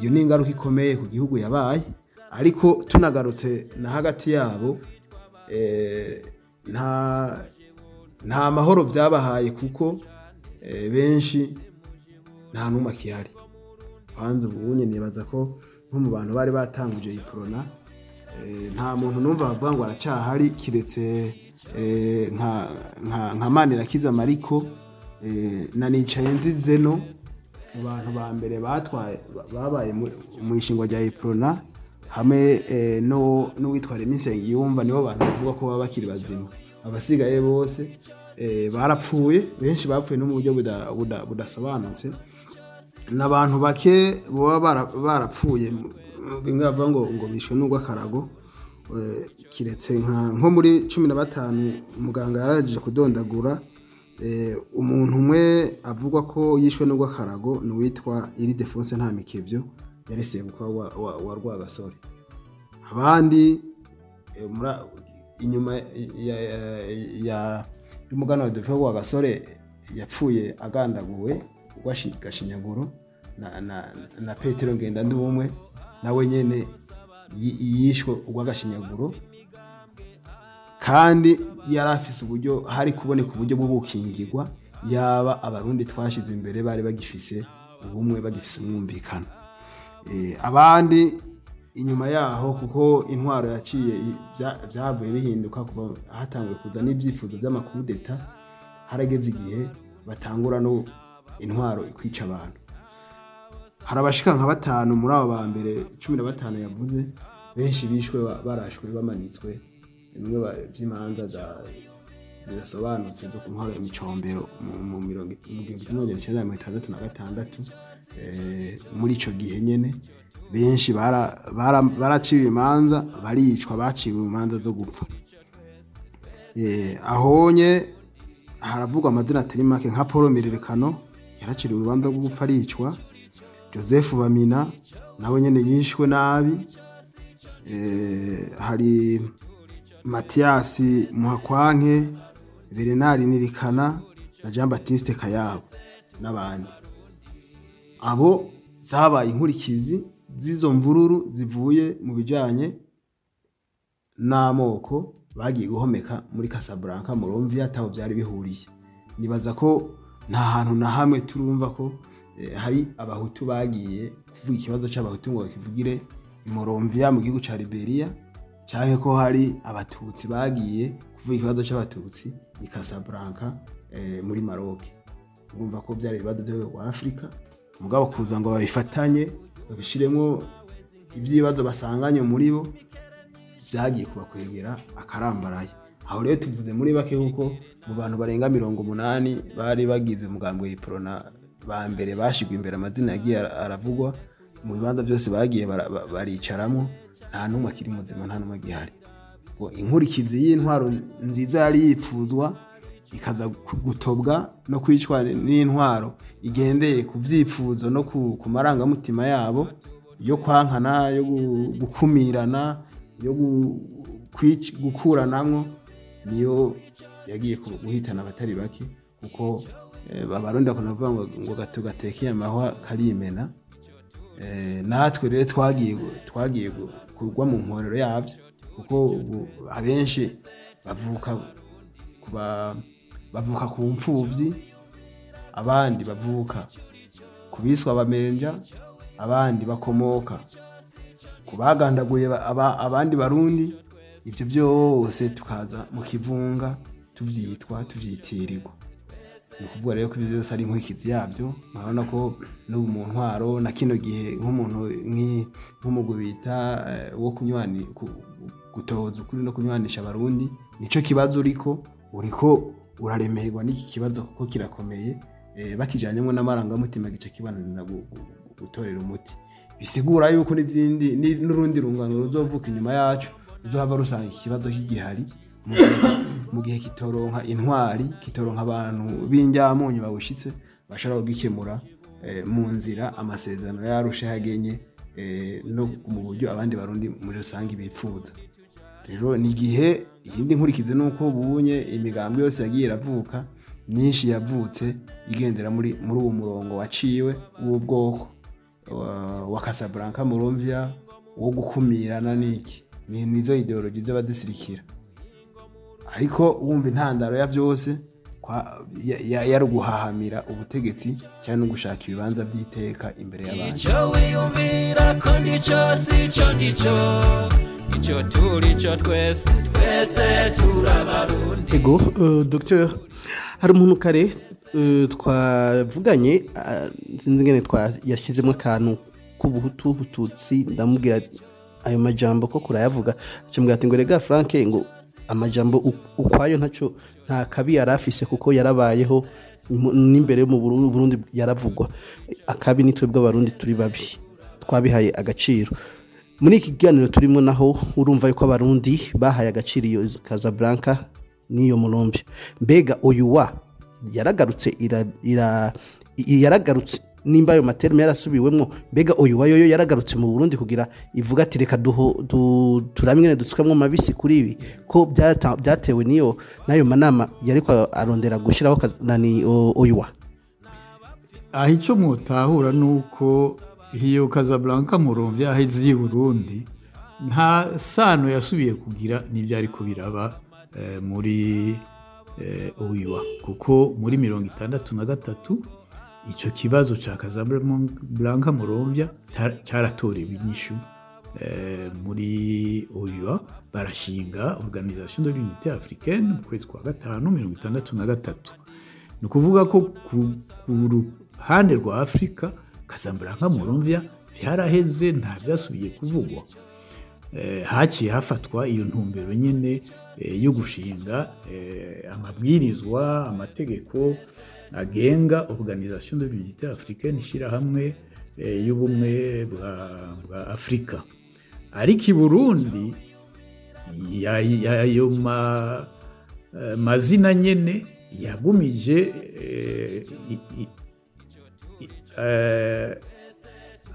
Iyo ni ingaruka ikomeye ku gihugu yabaye. Ariko tunagarutse na hagati yabo, nta mahoro byabahaye, kuko benshi nta n'umwe akihari. Hanze ubunye nibaza ko nko mu bantu bari batanguje Iprona, nta muntu numva bavuga ngo aracyahari, kiretse nka Manirakiza Mariko na Nicaye Nzizeno, mu bantu ba mbere batwaye babaye mu ishingwa rya Iprona, hamwe no n'uwitwa Remy Nsengiyumva, nibo bantu bavuga ko baba bakiri bazima. Abasigaye bose barapfuye, benshi bapfuye no mu buryo budasobanutse. N'abantu bake baba barapfuye bimwe bavuga ngo bishwe n'urw'akarago, kiretse nko muri 15 muganga yaraje kudondagura. Umuntu umwe avugwa ko yishwe n'urw'akarago ni uwitwa Ildefonse Ntamikevyo, yari sebukwa wa Rwagasore. Abandi inyuma ya y'umugana wa Rwagasore yapfuye agandaguwe urw'agashinyaguro na Petero Ngendandumwe, nawe nyene yishwe urw'agashinyaguro, kandi yari afise uburyo hari kuboneka uburyo bwo gukingirwa yaba Abarundi twashize imbere bari bagifise ubumwe, bagifise umwumvikano. Abandi inyuma yaho, kuko intwaro yaciye byavuye bihinduka kuva hatanguye kuza n'ibyifuzo by'amakudeta, harageze igihe batangura no intwaro ikwica abantu. Hari abashika nka 5 muri abo ba mbere 15 yavuze, benshi bishwe barashwe bamanitswe, bimwe by'imanza zidasobanutse zo ku ntwaro ya Micombero mu 1966. Muri ico gihe nyene benshi baraciwe imanza, baricwa, baciwe imanza zo gupfa. Ahonye haravugwa amazina atari make, nka Paul Mirerekano yaraciriwe urubanza rwo gupfa aricwa, Joseph Bamina nawe nyene yishwe nabi, hari Mathias Muhakwanke, Bernard Nirikana na Jean Baptiste Kayabo n'abandi. Abo zabaye inkurikizi z'izo mvururu zivuye mu bijanye n'amoko bagiye guhomeka muri Casablanca Monrovia, ataho byari bihuriye. Nibaza ko nta hantu na hamwe turumva ko hari Abahutu bagiye kuvuga ikibazo c'Abahutu ngo bakivugire I Monrovia mu gihugu ca Liberia, canke ko hari Abatutsi bagiye kuvuga ikibazo c'Abatutsi i Casablanca, muri Maroc. Urumva ko byari ibibazo byo rwa Afrika, mugabo kuza ngo babifatanye, babishiremo iby'ibibazo basanganye muri bo, byagiye kubakwegera akarambaraye. Aho rero tuvuze muri bake, kuko mu bantu barenga 80 bari bagize umugambwe Uprona ba mbere bashigwa imbere, amazina yagiye aravugwa mu bibanza byose bagiye baricaramo, nta n'umwe akiri muzima, nta n'umwe agihari. Ngo inkurikizi y'intwaro nziza yari yipfuzwa ikaza gutobwa no kwicwa n'intwaro igendeye ku byifuzo no ku marangamutima yabo yo kwankana, yo gukumirana, yo gukuranamwo, niyo yagiye guhitana abatari bake, kuko Abarundi bakunda kuvuga ngo gato gatekeye amahwa karimena. Natwe rero twagiye kugwa mu mporero yabyo, kuko ubu abenshi bavuka ku mfuvyi, abandi bavuka ku biswa abamenja, abandi bakomoka ku bagandaguye abandi Barundi. Ibyo byose tukaza mu kivunga tuvyitwa, tuvyitirirwa. Ni ukuvuga rero ko ibyo byose ari inkurikizi yabyo. Murabona ko n'ubu mu ntwaro na kino gihe, nk'umuntu nk'umugwi bita wo gutoza ukuri no kunywanisha Abarundi, nico kibazo uriko uraremerwa n'iki kibazo, kuko kirakomeye. Bakijanyemo n'amarangamutima, gice kibananira gutorera umuti. Bisigura yuko n'izindi n'urundi rungano ruzovuka inyuma yacu ruzohava rusanga iki kibazo kigihari, mu gihe kitoronka intwari, kitoronka abantu b'injyamunyu bawushitse bashobora kugikemura mu nzira amasezerano y'Arusha yagenye, no mu buryo abandi Barundi muri rusange bipfuza. Rero ni igihe iyindi nkurikizi nuko ubunye imigambwe yose yagiye iravuka, myinshi yavutse igendera muri uwo murongo waciwe w'ubwoko wa Casablanca, Monrovia, wo gukumirana n'iki, ni nizo ideology z'abadusirikira. Ariko wumva intandaro ya byose yari uguhahamira ubutegetsi cyangwa no gushaka ibibanza by'iteka imbere y'abandi. Icyo wiyumvira ko ndico sico ndico, icyo turi cyo twese, twese turabarundi. Ego, Docteur, hari umuntu kare twavuganye, sinzi ingene yashyizemo akantu k'ubuhutu bututsi, ndamubwira ayo majambo ko kurayavuga, acambwira ati ngo rega Frank, ngo amajambo ukwayo ntaco, nta kabi yarafise, kuko yarabayeho n'imbere yo mu Burundi yaravugwa. Akabi ni twebwe Abarundi turi babi, twabihaye agaciro. Muri iki kiganiro turimo naho urumva yuko Abarundi bahaye agaciro iyo Casablanca n'iyo Monrovia. Mbega uyu wa yaragarutse, yaragarutse nimba ayo ma termes yarasubiwemwo, mbega uyu wa yoyo yaragarutse mu Burundi kugira ivuga ati reka turabe ingene dusukamwo mabisi kuri ibi, ko byatewe niyo nayo manama yariko arondera gushiraho nani uyu wa? Aho icyo mwotahura ni uko iyo Casablanca, Monrovia aheze i Burundi, nta sano yasubiye kugira n'ibyari kubiraba muri OUA, kuko muri 63 icyo kibazo cya Casablanca, Monrovia cyaratorewe inyishu muri OUA, barashinga Organisation de l'Unité Africaine mu kwezi kwa gatanu 63. Ni ukuvuga ko ku ruhande rwa Afurika Casablanca, Monrovia byaraheze, nta byasubiye kuvugwa. Haciye hafatwa iyo ntumbero nyine yo gushinga amabwirizwa, amategeko agenga Organisation de l'Unité Africaine, ishyirahamwe y'ubumwe bwa Afurika. Ariko i Burundi ayo mazina nyene yagumije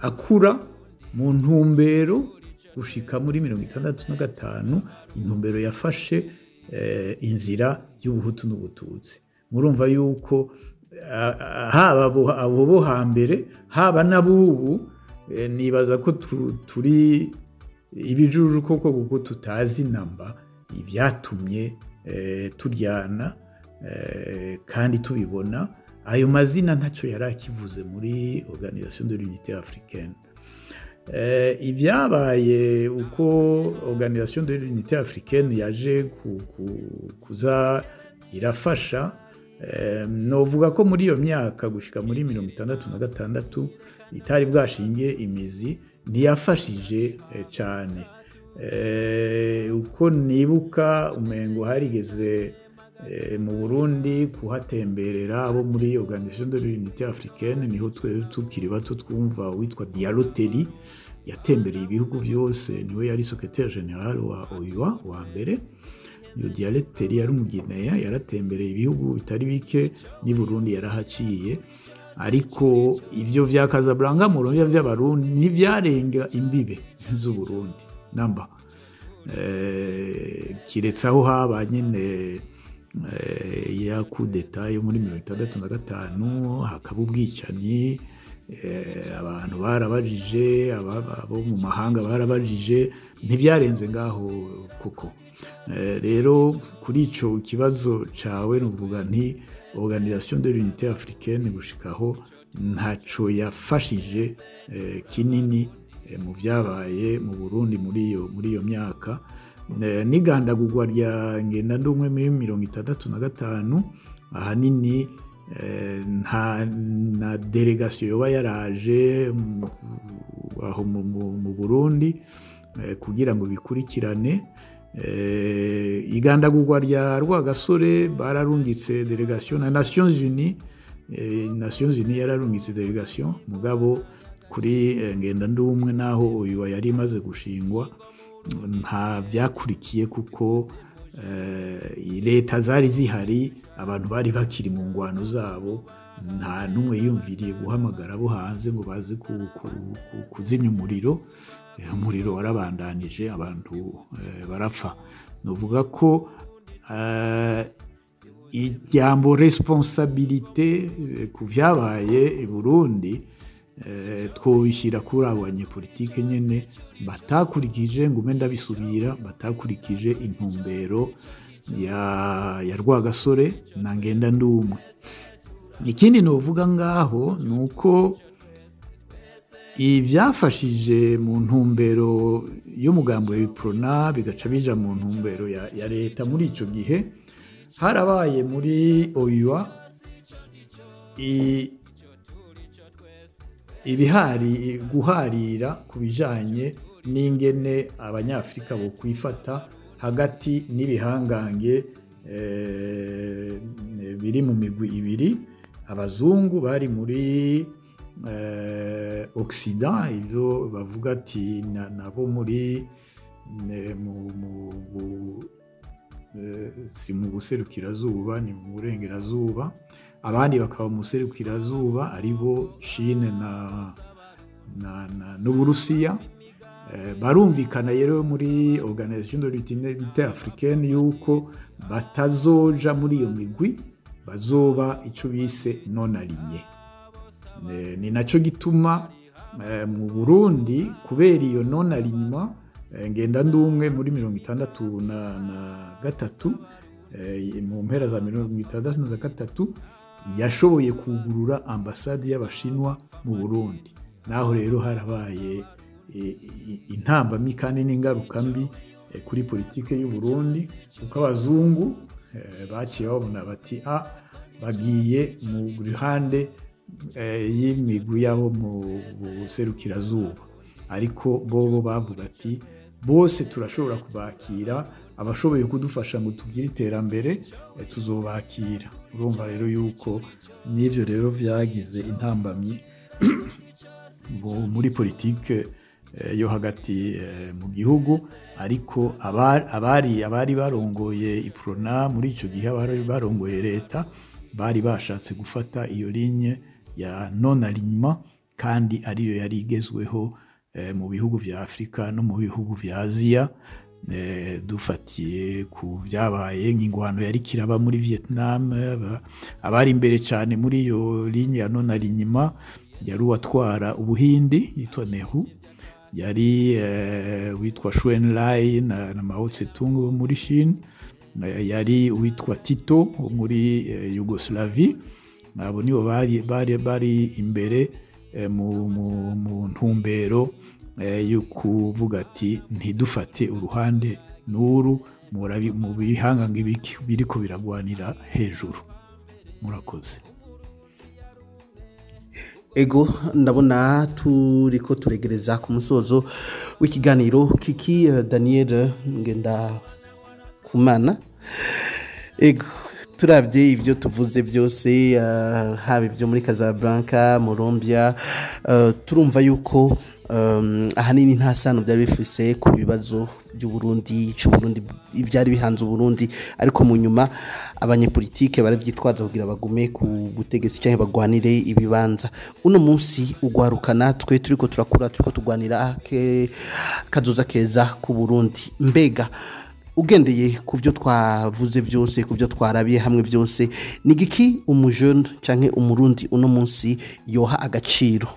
akura mu ntumbero gushika muri 65, intumbero yafashe inzira y'ubuhutu n'ubututsi. Murumva yuko haba abo bo hambere, haba n'abubu, nibaza ko turi ibijuju koko, kuko tutazi namba ibyatumye turyana kandi tubibona. Ayo mazina ntacyo yari akivuze muri Organisation de l'Unité Africaine. Ibyabaye uko Organisation de l'Unité Africaine yaje kuza irafasha, novuga ko muri iyo myaka gushika muri 66 itari bwashinge imizi, ntiyafashije cyane. Uko nibuka, umengo harigeze mu Burundi kuhatemberera abo muri Organisation de l'Unité Africaine. Niho twe tukiri bato twumva witwa Diallo Telli yatembereye ibihugu byose, niwe yari secrétaire général wa OUA wa mbere. Iyo Diallo Telli yari Umugineya, yaratembereye ibihugu bitari bike, n'i Burundi yarahaciye. Ariko ibyo vya Casablanca Murundi vy'Abarundi ntibyarenga imbibe z'u Burundi namba, kiretse aho haba nyine ya kudeta yo muri 65, hakaba ubwicanyi. Abantu barabajije, abo mu mahanga barabajije, ntibyarenze ngaho. Kuko rero kuri ico kibazo cawe nuvuga nti Organisation de l'Unité Africaine gushikaho ntaco yafashije kinini mu byabaye mu Burundi muri iyo myaka. N'igandagurwa rya Ngendandumwe muri 65, ahanini nta na délégation yoba yaraje aho mu Burundi kugira ngo bikurikirane. Igandagurwa rya Rwagasore, bararungitse délégation na Nations Unies. Nations Unies yararungitse délégation, mugabo kuri Ngendandumwe, naho uyu yari imaze gushingwa, nta byakurikiye, kuko leta zari zihari, abantu bari bakiri mu ngwano zabo, nta n'umwe yiyumviriye guhamagara abo hanze ngo baze kuzimya umuriro. Umuriro warabandanije, abantu barapfa. Nuvuga ko ijambo responsabilité ku vyabaye i Burundi twobishyira kuri abo banyepolitike nyene batakurikije, ngume ndabisubira, batakurikije intumbero ya Rwagasore na Ngendandumwe. Ikindi novuga ngaho ni uko ibyafashije mu ntumbero y'umugambi wa Uprona bigaca bija mu ntumbero ya leta muri ico gihe, harabaye muri OUA ibihari guharira ku bijanye n'ingene Abanyafrika bo kwifata hagati n'ibihangange biri mu migwi ibiri: abazungu bari muri Occident, ibyo bavuga ati nabo muri si mu buserukirazuba, ni mu burengerazuba, abandi bakaba mu buserukirazuba, aribo Chine na n'Uburusiya. Barumvikana rero muri Organisation de l'Unité Africaine yuko batazoja muri iyo migwi, bazoba ico bise non aligné. Ni naco gituma mu Burundi, kubera iyo non alignement, Ngendandumwe muri 63, mu mpera za 63, yashoboye kugurura ambasade y'Abashinwa mu Burundi. Naho rero harabaye intambamyi kandi n'ingaruka mbi kuri politike y'u Burundi, kuko abazungu baciye babona bati: "A, bagiye mu ruhande y'imigwi yabo mu buserukirazuba." Ariko bobo bavuga ati: "Bose turashobora kubakira, abashoboye kudufasha ngo tugire iterambere tuzobakira." Urumva rero yuko n'ivyo rero vyagize intambamyi muri politike yo hagati mu gihugu. Ariko abari barongoye Uprona muri ico gihe, abari barongoye leta, bari bashatse gufata iyo ligne ya non alignement, kandi ariyo yari igezweho mu bihugu vya Afrika no mu bihugu vya Aziya, dufatiye ku vyabaye nk'ingwano yari kiraba muri Vietnam. Abari imbere cyane muri iyo ligne ya non alignement yari uwatwara Ubuhindi yitwa Nehru, yari witwa Chou En-lai na Mao Tse-tung wo muri Chine, yari uwitwa Tito wo muri Yugoslavie. Abo nibo bari imbere mu ntumbero. yo kuvuga ati ntidufate uruhande n'uru mu bihangange biriko biragwanira hejuru. Murakoze. Ego, ndabona turiko turegereza ku musozo w'ikiganiro. Kiki Daniel Ngendakumana, ego, turabye ibyo tuvuze byose, haba ibyo muri Casablanca, Muramvya, turumva yuko ahanini nta sano byari bifise ku bibazo by'Uburundi, cy'Uburundi, ibyari bihanze Uburundi, ariko mu nyuma abanyepolitike baravyitwaza kugira bagume ku butegetsi cyangwa bagwanire ibibanza. Uno munsi ugwaruka natwe turiko turakura, turiko tugwanira kazoza keza ku Burundi. Mbega ugendeye ku byo twavuze byose, ku byo twarabiye hamwe byose, ni giki umujene canke Umurundi uno munsi yoha agaciro?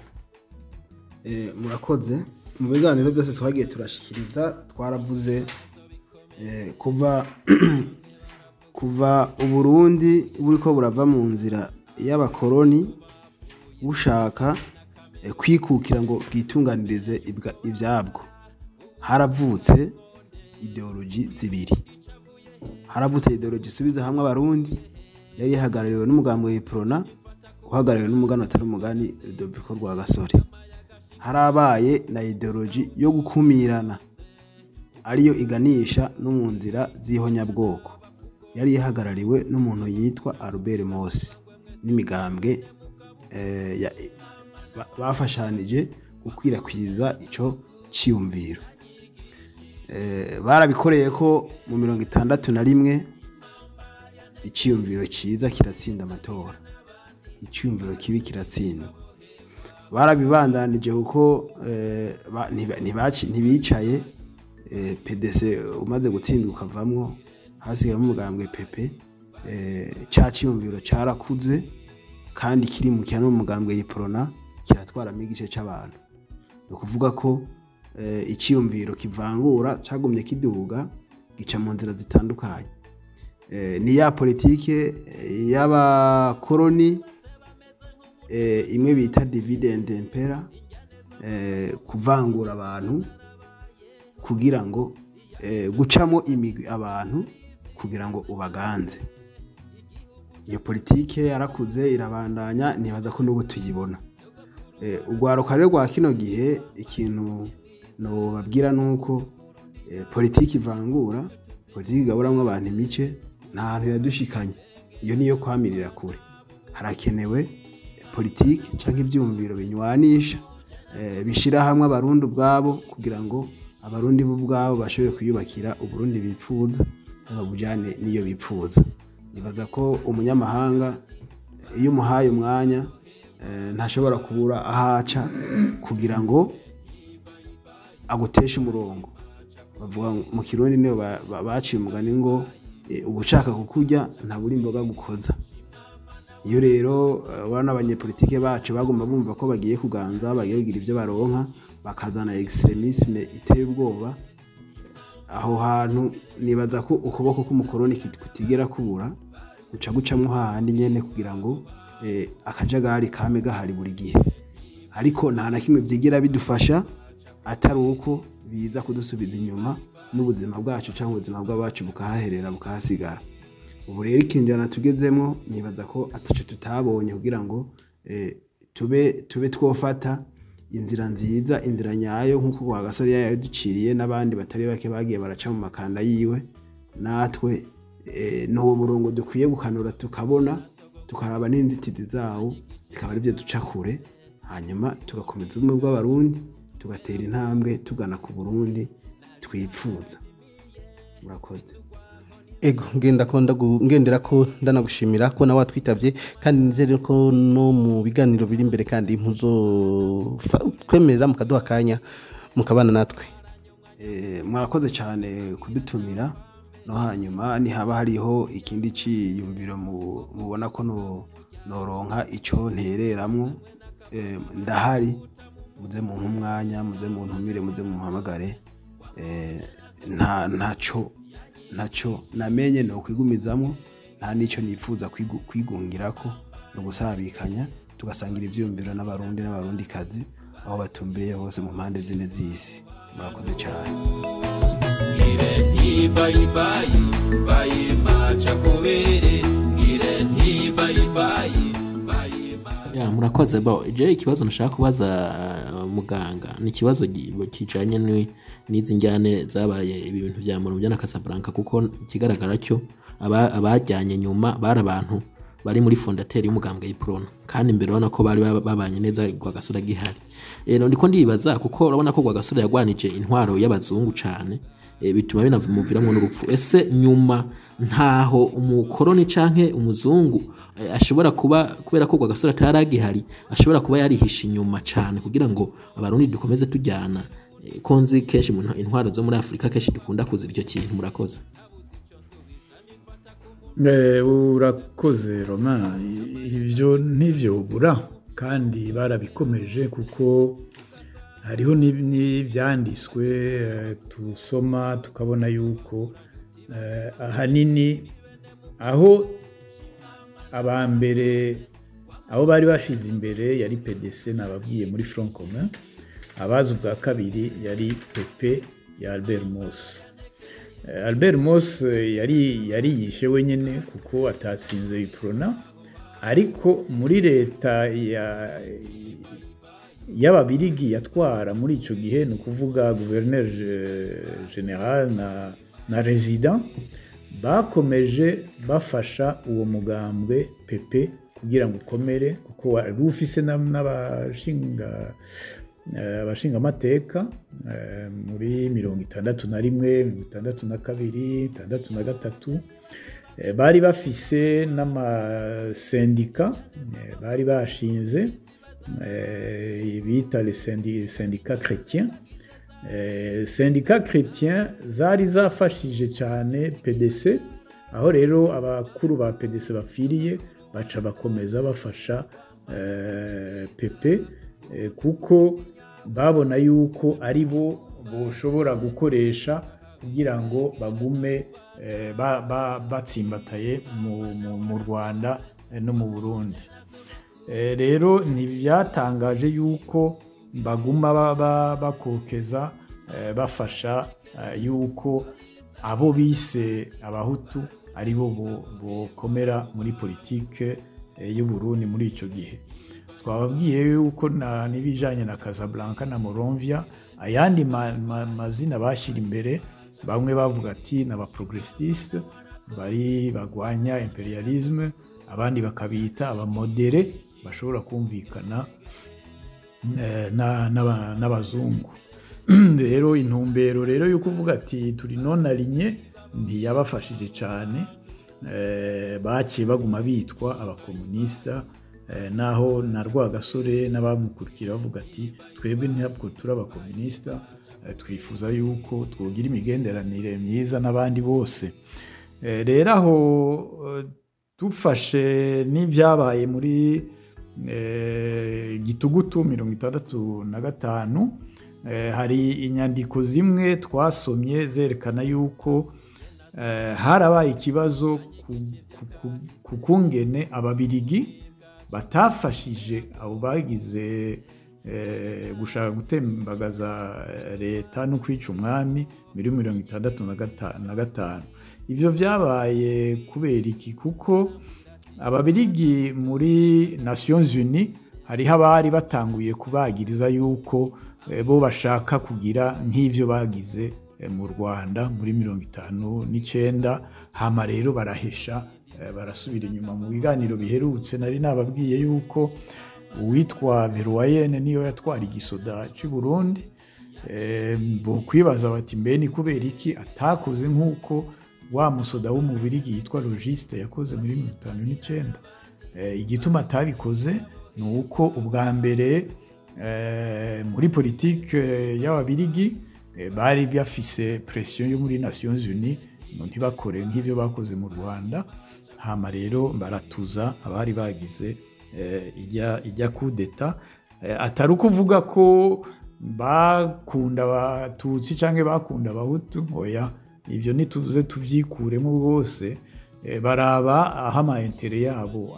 Murakoze. Mu biganiro byose twagiye turashikiriza twaravuze kuva Uburundi buriko burava mu nzira y'abakoroni bushaka kwikukira ngo bwitunganirize ivyabwo, haravutse ideology zibiri. Haravutse ideology isubiza hamwe Abarundi yari ihagarariwe n'umugambi wa Iprona, uhagarariwe n'umugani atari umugani Rudoviko Rwagasore. Harabaye na ideology yo gukumirana ariyo iganisha no mu nzira z'ihonyabwoko, yari ihagarariwe n'umuntu yitwa Albert Mosi n'imigambwe bafashanije gukwirakwiza ico ciyumviro. Barabikoreye ko mu 61 iciyumviro ciza kiratsinda amatora, iciyumviro kibi kiratsinda. Barabibandanije kuko ntibicaye. PDC umaze gutsindwa ukavamwo, hasigayemo umugambwe PP, ca ciyumviro carakuze kandi kiri mu cyano umugambwe Iprona kiratwaramo igice c'abantu. Ni ukuvuga ko iciyumviro kivangura cagumye kiduga gica mu nzira zitandukanye. Ni ya politike y'abakoroni imwe bita divide and impera, kuvangura abantu kugira ngo gucamo imigwi abantu kugira ngo ubaganze. Iyo politike yarakuze irabandanya, nibaza ko n'ubu tuyibona. Urwaruka rero rwa kino gihe ikintu no babwira nuko politiki ivangura, politiki igaburamwo abantu imice, nta hantu yadushikanye. Iyo niyo kwamirira kure. Harakenewe politiki canke ivyumviro binywanisha, bishira hamwe Abarundi ubwabo kugira ngo Abarundi bo ubwabo bashobore kwiyubakira Uburundi bipfuza babujane niyo bipfuza. Nibaza ko umunyamahanga iyo umuhaye umwanya ntashobora kubura ahaca kugira ngo aguteshe umurongo. Bavuga mu Kirundi niyo baciye umugani ngo ugushaka kukurya ntabura imboga gukoza. Iyo rero urabona abanyepolitike bacu bagomba bumva ko bagiye kuganza, bagiye kugira ibyo baronka, bakazana extremisme iteye ubwoba. Aho hantu nibaza ko ukuboko k'umukoroni kutigera kubura, guca gucamwo hahandi nyene kugira ngo akajagari kame gahari buri gihe. Ariko nta na kimwe vyigera bidufasha atari uko biza kudusubiza inyuma n'ubuzima bwacu cyangwa ubuzima bw'abacu bukahaherera bukahasigara. Ubu rero ikinjana tugezemo nibaza ko ataco tutabonye kugira ngo tube twofata inzira nziza, inzira nyayo nkuko kwa Gasore yaduciriye n'abandi batari bake bagiye baraca mu makanda yiwe. Natwe n'uwo murongo dukwiye gukanura, tukabona tukaraba n'inzitizi zawo zikaba arivyo duca kure, hanyuma tugakomeza ubumwe bw'Abarundi, tugatera intambwe tugana ku Burundi twipfuza. Murakoze. Ego, ngendera ko ndanagushimira ko nawe watwitavye, kandi nizere ko no mu biganiro biri imbere kandi muzo twemerera mukaduha akanya mukabana natwe. Murakoze cyane kudutumira. No hanyuma ni haba hariho ikindi ciyumviro mubona ko noronka ico ntereramwo, ndahari, muze mu umwanya, muze mu ntumire, muze mu mpamagare. Ntaco namenye no kwigumizamwo, nta nico nifuza kwigungirako, no gusabikanya tugasangira ivyumviro n'Abarundi n'Abarundikazi, Aho batumbiriye hose mu mpande zine z'isi, murakoze cyane. Ngire ntibayibayi bayimacakubiri, ngire ntibayibayi. Ya, murakoze. Bo je ikibazo nashaka kubaza muganga ni ikibazo kijanye n'izi njyane zabaye, ibintu vya Muramvya na Casablanca, kuko ikigaragara cyo abajyanye nyuma bari abantu bari muri fondateur y'umugambwe y'Uprona, kandi imbere urabona ko bari babanye neza Rwagasore gihari. Ndiko ndibaza, kuko urabona ko Rwagasore yagwanije intwaro y'abazungu cane, bituma binamuviramwo n'urupfu. Ese nyuma ntaho umukoroni canke umuzungu ashobora kuba, kubera ko Rwagasore ataragihari, ashobora kuba yarihishe inyuma cane kugira ngo Abarundi dukomeze tujyana? Ko nzi kenshi mu intwaro zo muri Afurika kenshi dukunda kuzira icyo kintu. Murakoze. Urakoze Romain. Ibyo ntibyobura, kandi barabikomeje, kuko hariho n'ibyanditswe tusoma tukabona yuko ahanini aho abambere abo bari bashize imbere yari PDC, nababwiye muri Front Commun. Abazi ubwa kabiri yari PP ya Albert Moss. Albert Moss yari yishe wenyine kuko atatsinze Uprona, ariko muri leta y'Ababirigi yatwara muri ico gihe, ni ukuvuga gouverneur général na résident, bakomeje bafasha uwo mugambwe PP kugira ngo ukomere, kuko wari ufise n'abashinga amateka muri 61, 62, 63. Bari bafise n'amasendika bari bashinze bita les syndicats chrétiens. Syndicats chrétiens zari zafashije cyane PDC. Aho rero abakuru ba PDC bapfiriye, baca bakomeza bafasha PP, kuko babona yuko ari bo boshobora gukoresha kugira ngo bagume batsimbataye mu Rwanda no mu Burundi. Rero ntibyatangaje yuko baguma bakokeza bafasha yuko abo bise Abahutu ari bo bokomera muri politike y'u Burundi muri icyo gihe. Twababwiye yuko n'ibijanye na Casablanca na Monrovia, ayandi mazina bashyira imbere, bamwe bavuga ati ni abaprogressiste bari bagwanya impérialisme, abandi bakabita abamodérés bashobora kumvikana n'abazungu. Rero intumbero rero yo kuvuga ati turi non alignés ntiyabafashije cyane. Baciye baguma bitwa abakomunisita, naho na Rwagasore n'abamukurikira bavuga ati twebwe ntabwo turi abakomunisita, twifuza yuko twogira imigenderanire myiza n'abandi bose. Rero aho dufashe n'ibyabaye muri Gitugutu 65, hari inyandiko zimwe twasomye zerekana yuko harabaye ikibazo ku kungene Ababirigi batafashije abo bagize gushaka gutembagaza leta no kwica umwami muri 65. Ivyo vyabaye kubera iki? Kuko Ababirigi muri Nations Unies hariho abari batanguye kubagiriza yuko bo bashaka kugira nk'ivyo bagize mu Rwanda muri 59. Hama rero barahesha, barasubira inyuma. Mu biganiro biherutse nari nababwiye yuko uwitwa Verwayen niyo yatwara igisoda cy'u Burundi. Kwibaza bati mbe ni kubera iki atakoze nk'uko wa musoda w'Umubirigi yitwa Logiest yakoze muri 59? Igituma atabikoze ni uko ubwa mbere muri politike y'Ababirigi bari bafise pression yo muri Nations Unies ngo ntibakore nk'ibyo bakoze mu Rwanda. Hama rero baratuza abari bagize ijya kudeta. Atari ukuvuga ko bakunda Abatutsi cyangwa bakunda Abahutu, oya, ibyo ntituze tubyikuremo rwose. Baraba aho ama intérêts yabo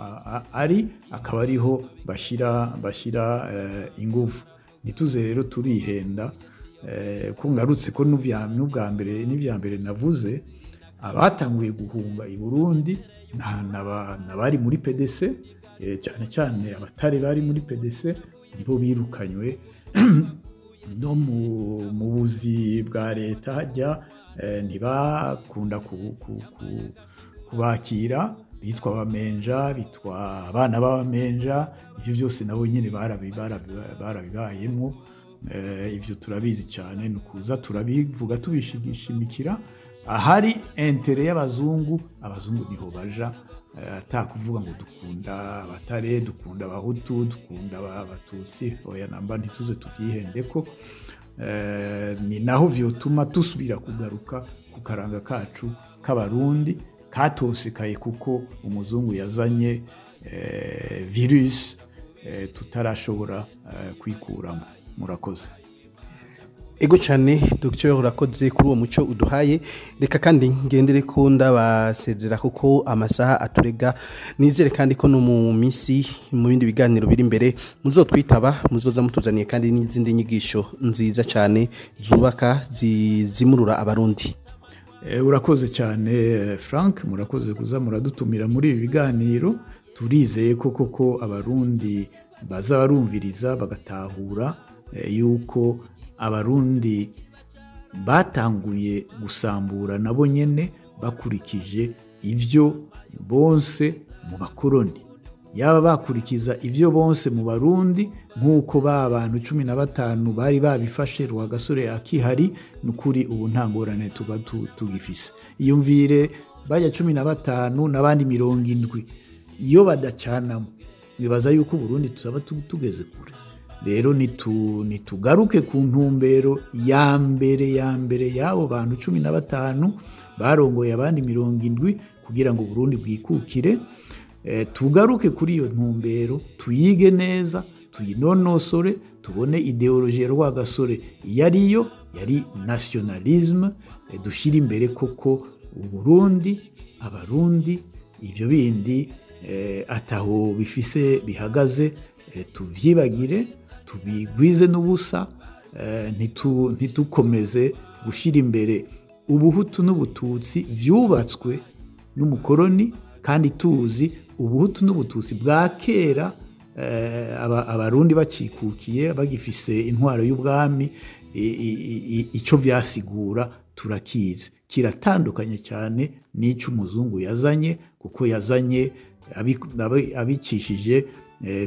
ari, akaba ariho bashyira ingufu. Ntituze rero turihenda, ko ngarutse ko n'ubwa mbere n'ibya mbere navuze, abatanguye guhunga i Burundi n'abari muri PDC, cyane cyane abatari bari muri PDC nibo birukanywe no mu buzi bwa leta hajya ntibakunda kubakira, bitwa abamenja, bitwa abana b'abamenja. Ibyo byose nabo nyine barabibayemo. Ibyo turabizi cyane, ni ukuza turabivuga tubishimikira. Ahari intérêt y'abazungu, abazungu niho baja, atakuvuga ngo dukunda abatare, dukunda abahutu, dukunda abatutsi, oya namba, ntituze tubyihende ko ni naho vyotuma tusubira kugaruka ku karanga kacu k'abarundi katosekaye, kuko umuzungu yazanye virus tutarashobora kwikuramo. Murakoze. Ego cyane, Dr, urakoze kuri uwo muco uduhaye. Reka kandi ngendere ko ndabasezera kuko amasaha aturega. Nizere kandi ko no mu minsi, mu bindi biganiro biri imbere, muzotwitaba, muzoza mutuzaniye kandi n'izindi nyigisho nziza cyane zubaka, zimurura abarundi. Urakoze cyane, Frank, murakoze kuza muradutumira muri ibi biganiro. Turizeye ko koko abarundi baza barumviriza bagatahura yuko abarundi batanguye gusambura nabo nyene bakurikije ivyo bonse mu bakoroni. Yaba bakurikiza ivyo bonse mu barundi nk'uko ba bantu 15 bari babifashe Rwagasore akihari, nukuri ubu nta ngorane tuba tugifise. Iyumvire bajya 15 n'abandi 70 iyo badacanamo, nibaza yuko Burundi tuzaba tugeze kure. Rero nitugaruke ku ntumbero ya mbere ya mbere y'abo bantu 15 barongoye abandi 70 kugira ngo Burundi bwikukire. Tugaruke kuri iyo ntumbero, tuyige neza, tuyinonosore, tubone idéologie ya Rwagasore iyo ariyo, yari nationalisme, dushyira imbere koko Uburundi, abarundi, ibyo bindi ataho bifise bihagaze, tuvyibagire, tubigwize n'ubusa, ntitukomeze gushyira imbere ubuhutu n'ubututsi vyubatswe n'umukoroni, kandi tuzi ubuhutu n'ubututsi bwa kera, abarundi bacikukiye bagifise intwaro y'ubwami, icyo byasigura turakizi, kiratandukanye cyane n'icyo umuzungu yazanye, kuko yazanye abicishije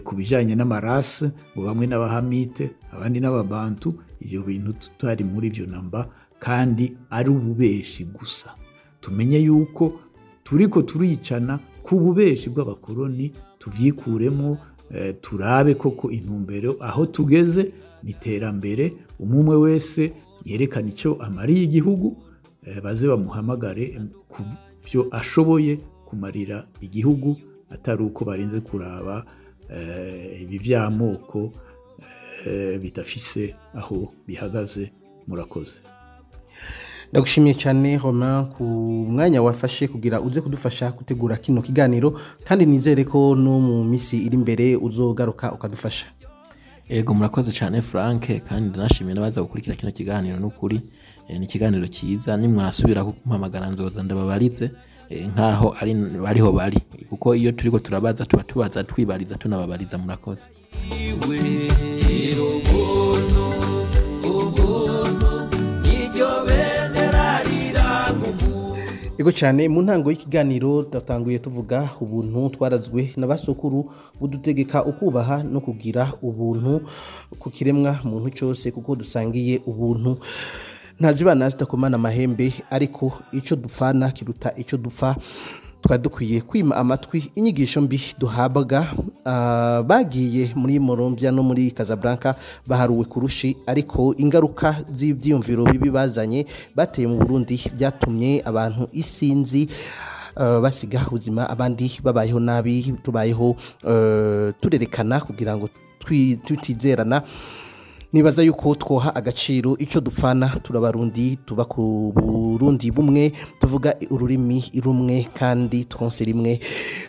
ku bijyanye n'amarase, ngo bamwe n'abahamite abandi n'ababantu. Ibyo bintu tutari muri byo namba, kandi ari ububeshi gusa. Tumenye yuko turiko turicana ku bubeshi bw'abakoroni, tuvyikuremo, turabe koko intumbero aho tugeze ni iterambere. Umwe wese yerekana icyo amariye igihugu, baze bamuhamagare ku byo ashoboye kumarira igihugu, atari uko barinze kuraba ibi by'amoko bidafise aho bihagaze. Murakoze. Ndagushimiye cyane, Romain, ku mwanya wafashe kugira uze kudufasha gutegura kino kiganiro, kandi nizere ko no mu misi iri imbere uzogaruka ukadufasha. Ego, murakoze cyane, Frank, kandi ndanashimiye n'abaza gukurikira kino kiganiro. N'ukuri ni ikiganiro cyiza, nimwasubira kumpamagara nzoza ndababarize nkaho ari bariho bari, kuko iyo turiko turabaza tuba tubaza twibariza tunababariza. Murakoze. Ubuntu, ubuntu niryo bendera riranga umuntu. Ego cyane, mu ntango y'ikiganiro datanguye tuvuga ubuntu twarazwe n'abasokuru, budutegeka ukubaha no kugira ubuntu ku kiremwa muntu cyose, kuko dusangiye ubuntu. Ntazibana zitakomana amahembe, ariko ico dupfana kiruta ico dupfa. Twari dukwiye kwima amatwi inyigisho mbi duhabwa. Bagiye muri Morombya no muri Casablanca baharuwe kurushi, ariko ingaruka z'ibyiyumviro bibi bazanye bateye mu Burundi byatumye abantu isinzi basiga ubuzima, abandi babayeho nabi. Tubayeho turerekana kugira ngo tutizerana. Nibaza yuko twoha agaciro ico dupfana, turabarundi, tuba ku Burundi bumwe, tuvuga ururimi rumwe kandi twonse rimwe.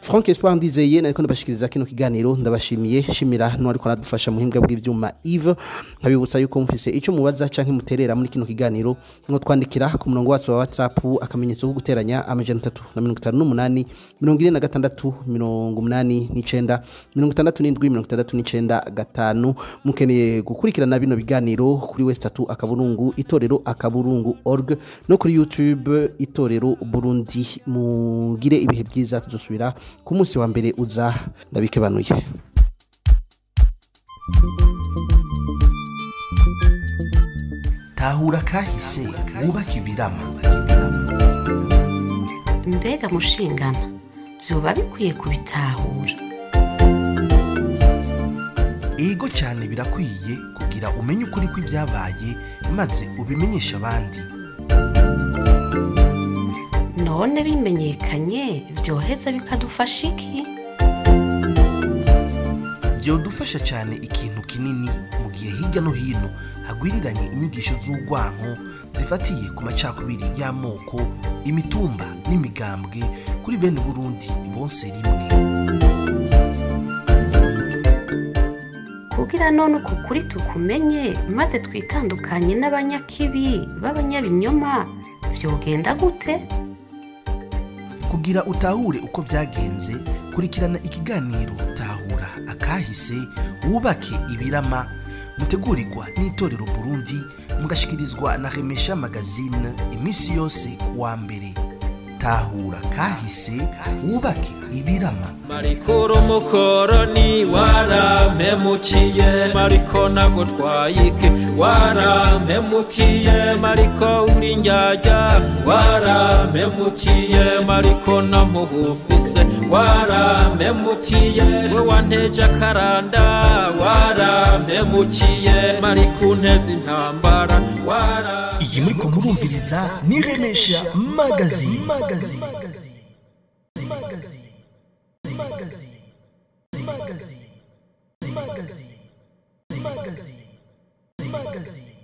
Frank Espoir Ndizeye nariko ndabashikiriza kino kiganiro, ndabashimiye, shimira n'uwariko aradufasha muhimbwa bw'ivyuma Yves. Nkabibutsa yuko mufise ico mubaza canke muterera muri kino kiganiro, mwo twandikira ku murongo wacu wa WhatsApp, akamenyetso ko guteranya 358 46 89 67 69 5. Mukeneye gukurikirana bino biganiro kuri West 3 akaburungu itorero akaburungu org no kuri YouTube Itorero Burundi. Mugire ibihe byiza, tuzosubira ku munsi wa mbere uza. Ndabikebanuye. Tahura kahise wubake ibirama. Mbega mushingana vyoba bikwiye kubitahura? Ego cyane, birakwiye kugira umenye ukuri kw'ibyabaye maze ubimenyeshe abandi. None bimenyekanye vyoheza bikadufasha iki? Byodufasha cyane ikintu kinini mu gihe hirya no hino hagwiriranye inyigisho z'urwanko zifatiye ku macakubiri y'amoko, imitumba n'imigambwe kuri bene Burundi bonse rimwe. Kugira none uku kuri tukumenye maze twitandukanye n'abanyakibi b'abanyabinyoma, vyogenda gute? Kugira utahure uko vyagenze, kurikirana ikiganiro Tahura akahise wubake ibirama, mutegurirwa n'Itorero Burundi, mugashikirizwa na Remesha Magazine iminsi yose kuwa mbere. Tahura kahise wubake ibirama. Mariko umukoroni warampemukiye, Mariko nagutwaye iki warampemukiye, Mariko uri njyajya warampemukiye, Mariko namubufise warampemukiye, we wanteje akaranda warampemukiye, Mariko unteze intambara wara. Iyi muriko murumviriza ni Remesha Magazine. Magazine. Magazine. Magazine. Magazine. Magazine. Magazine. Magazine.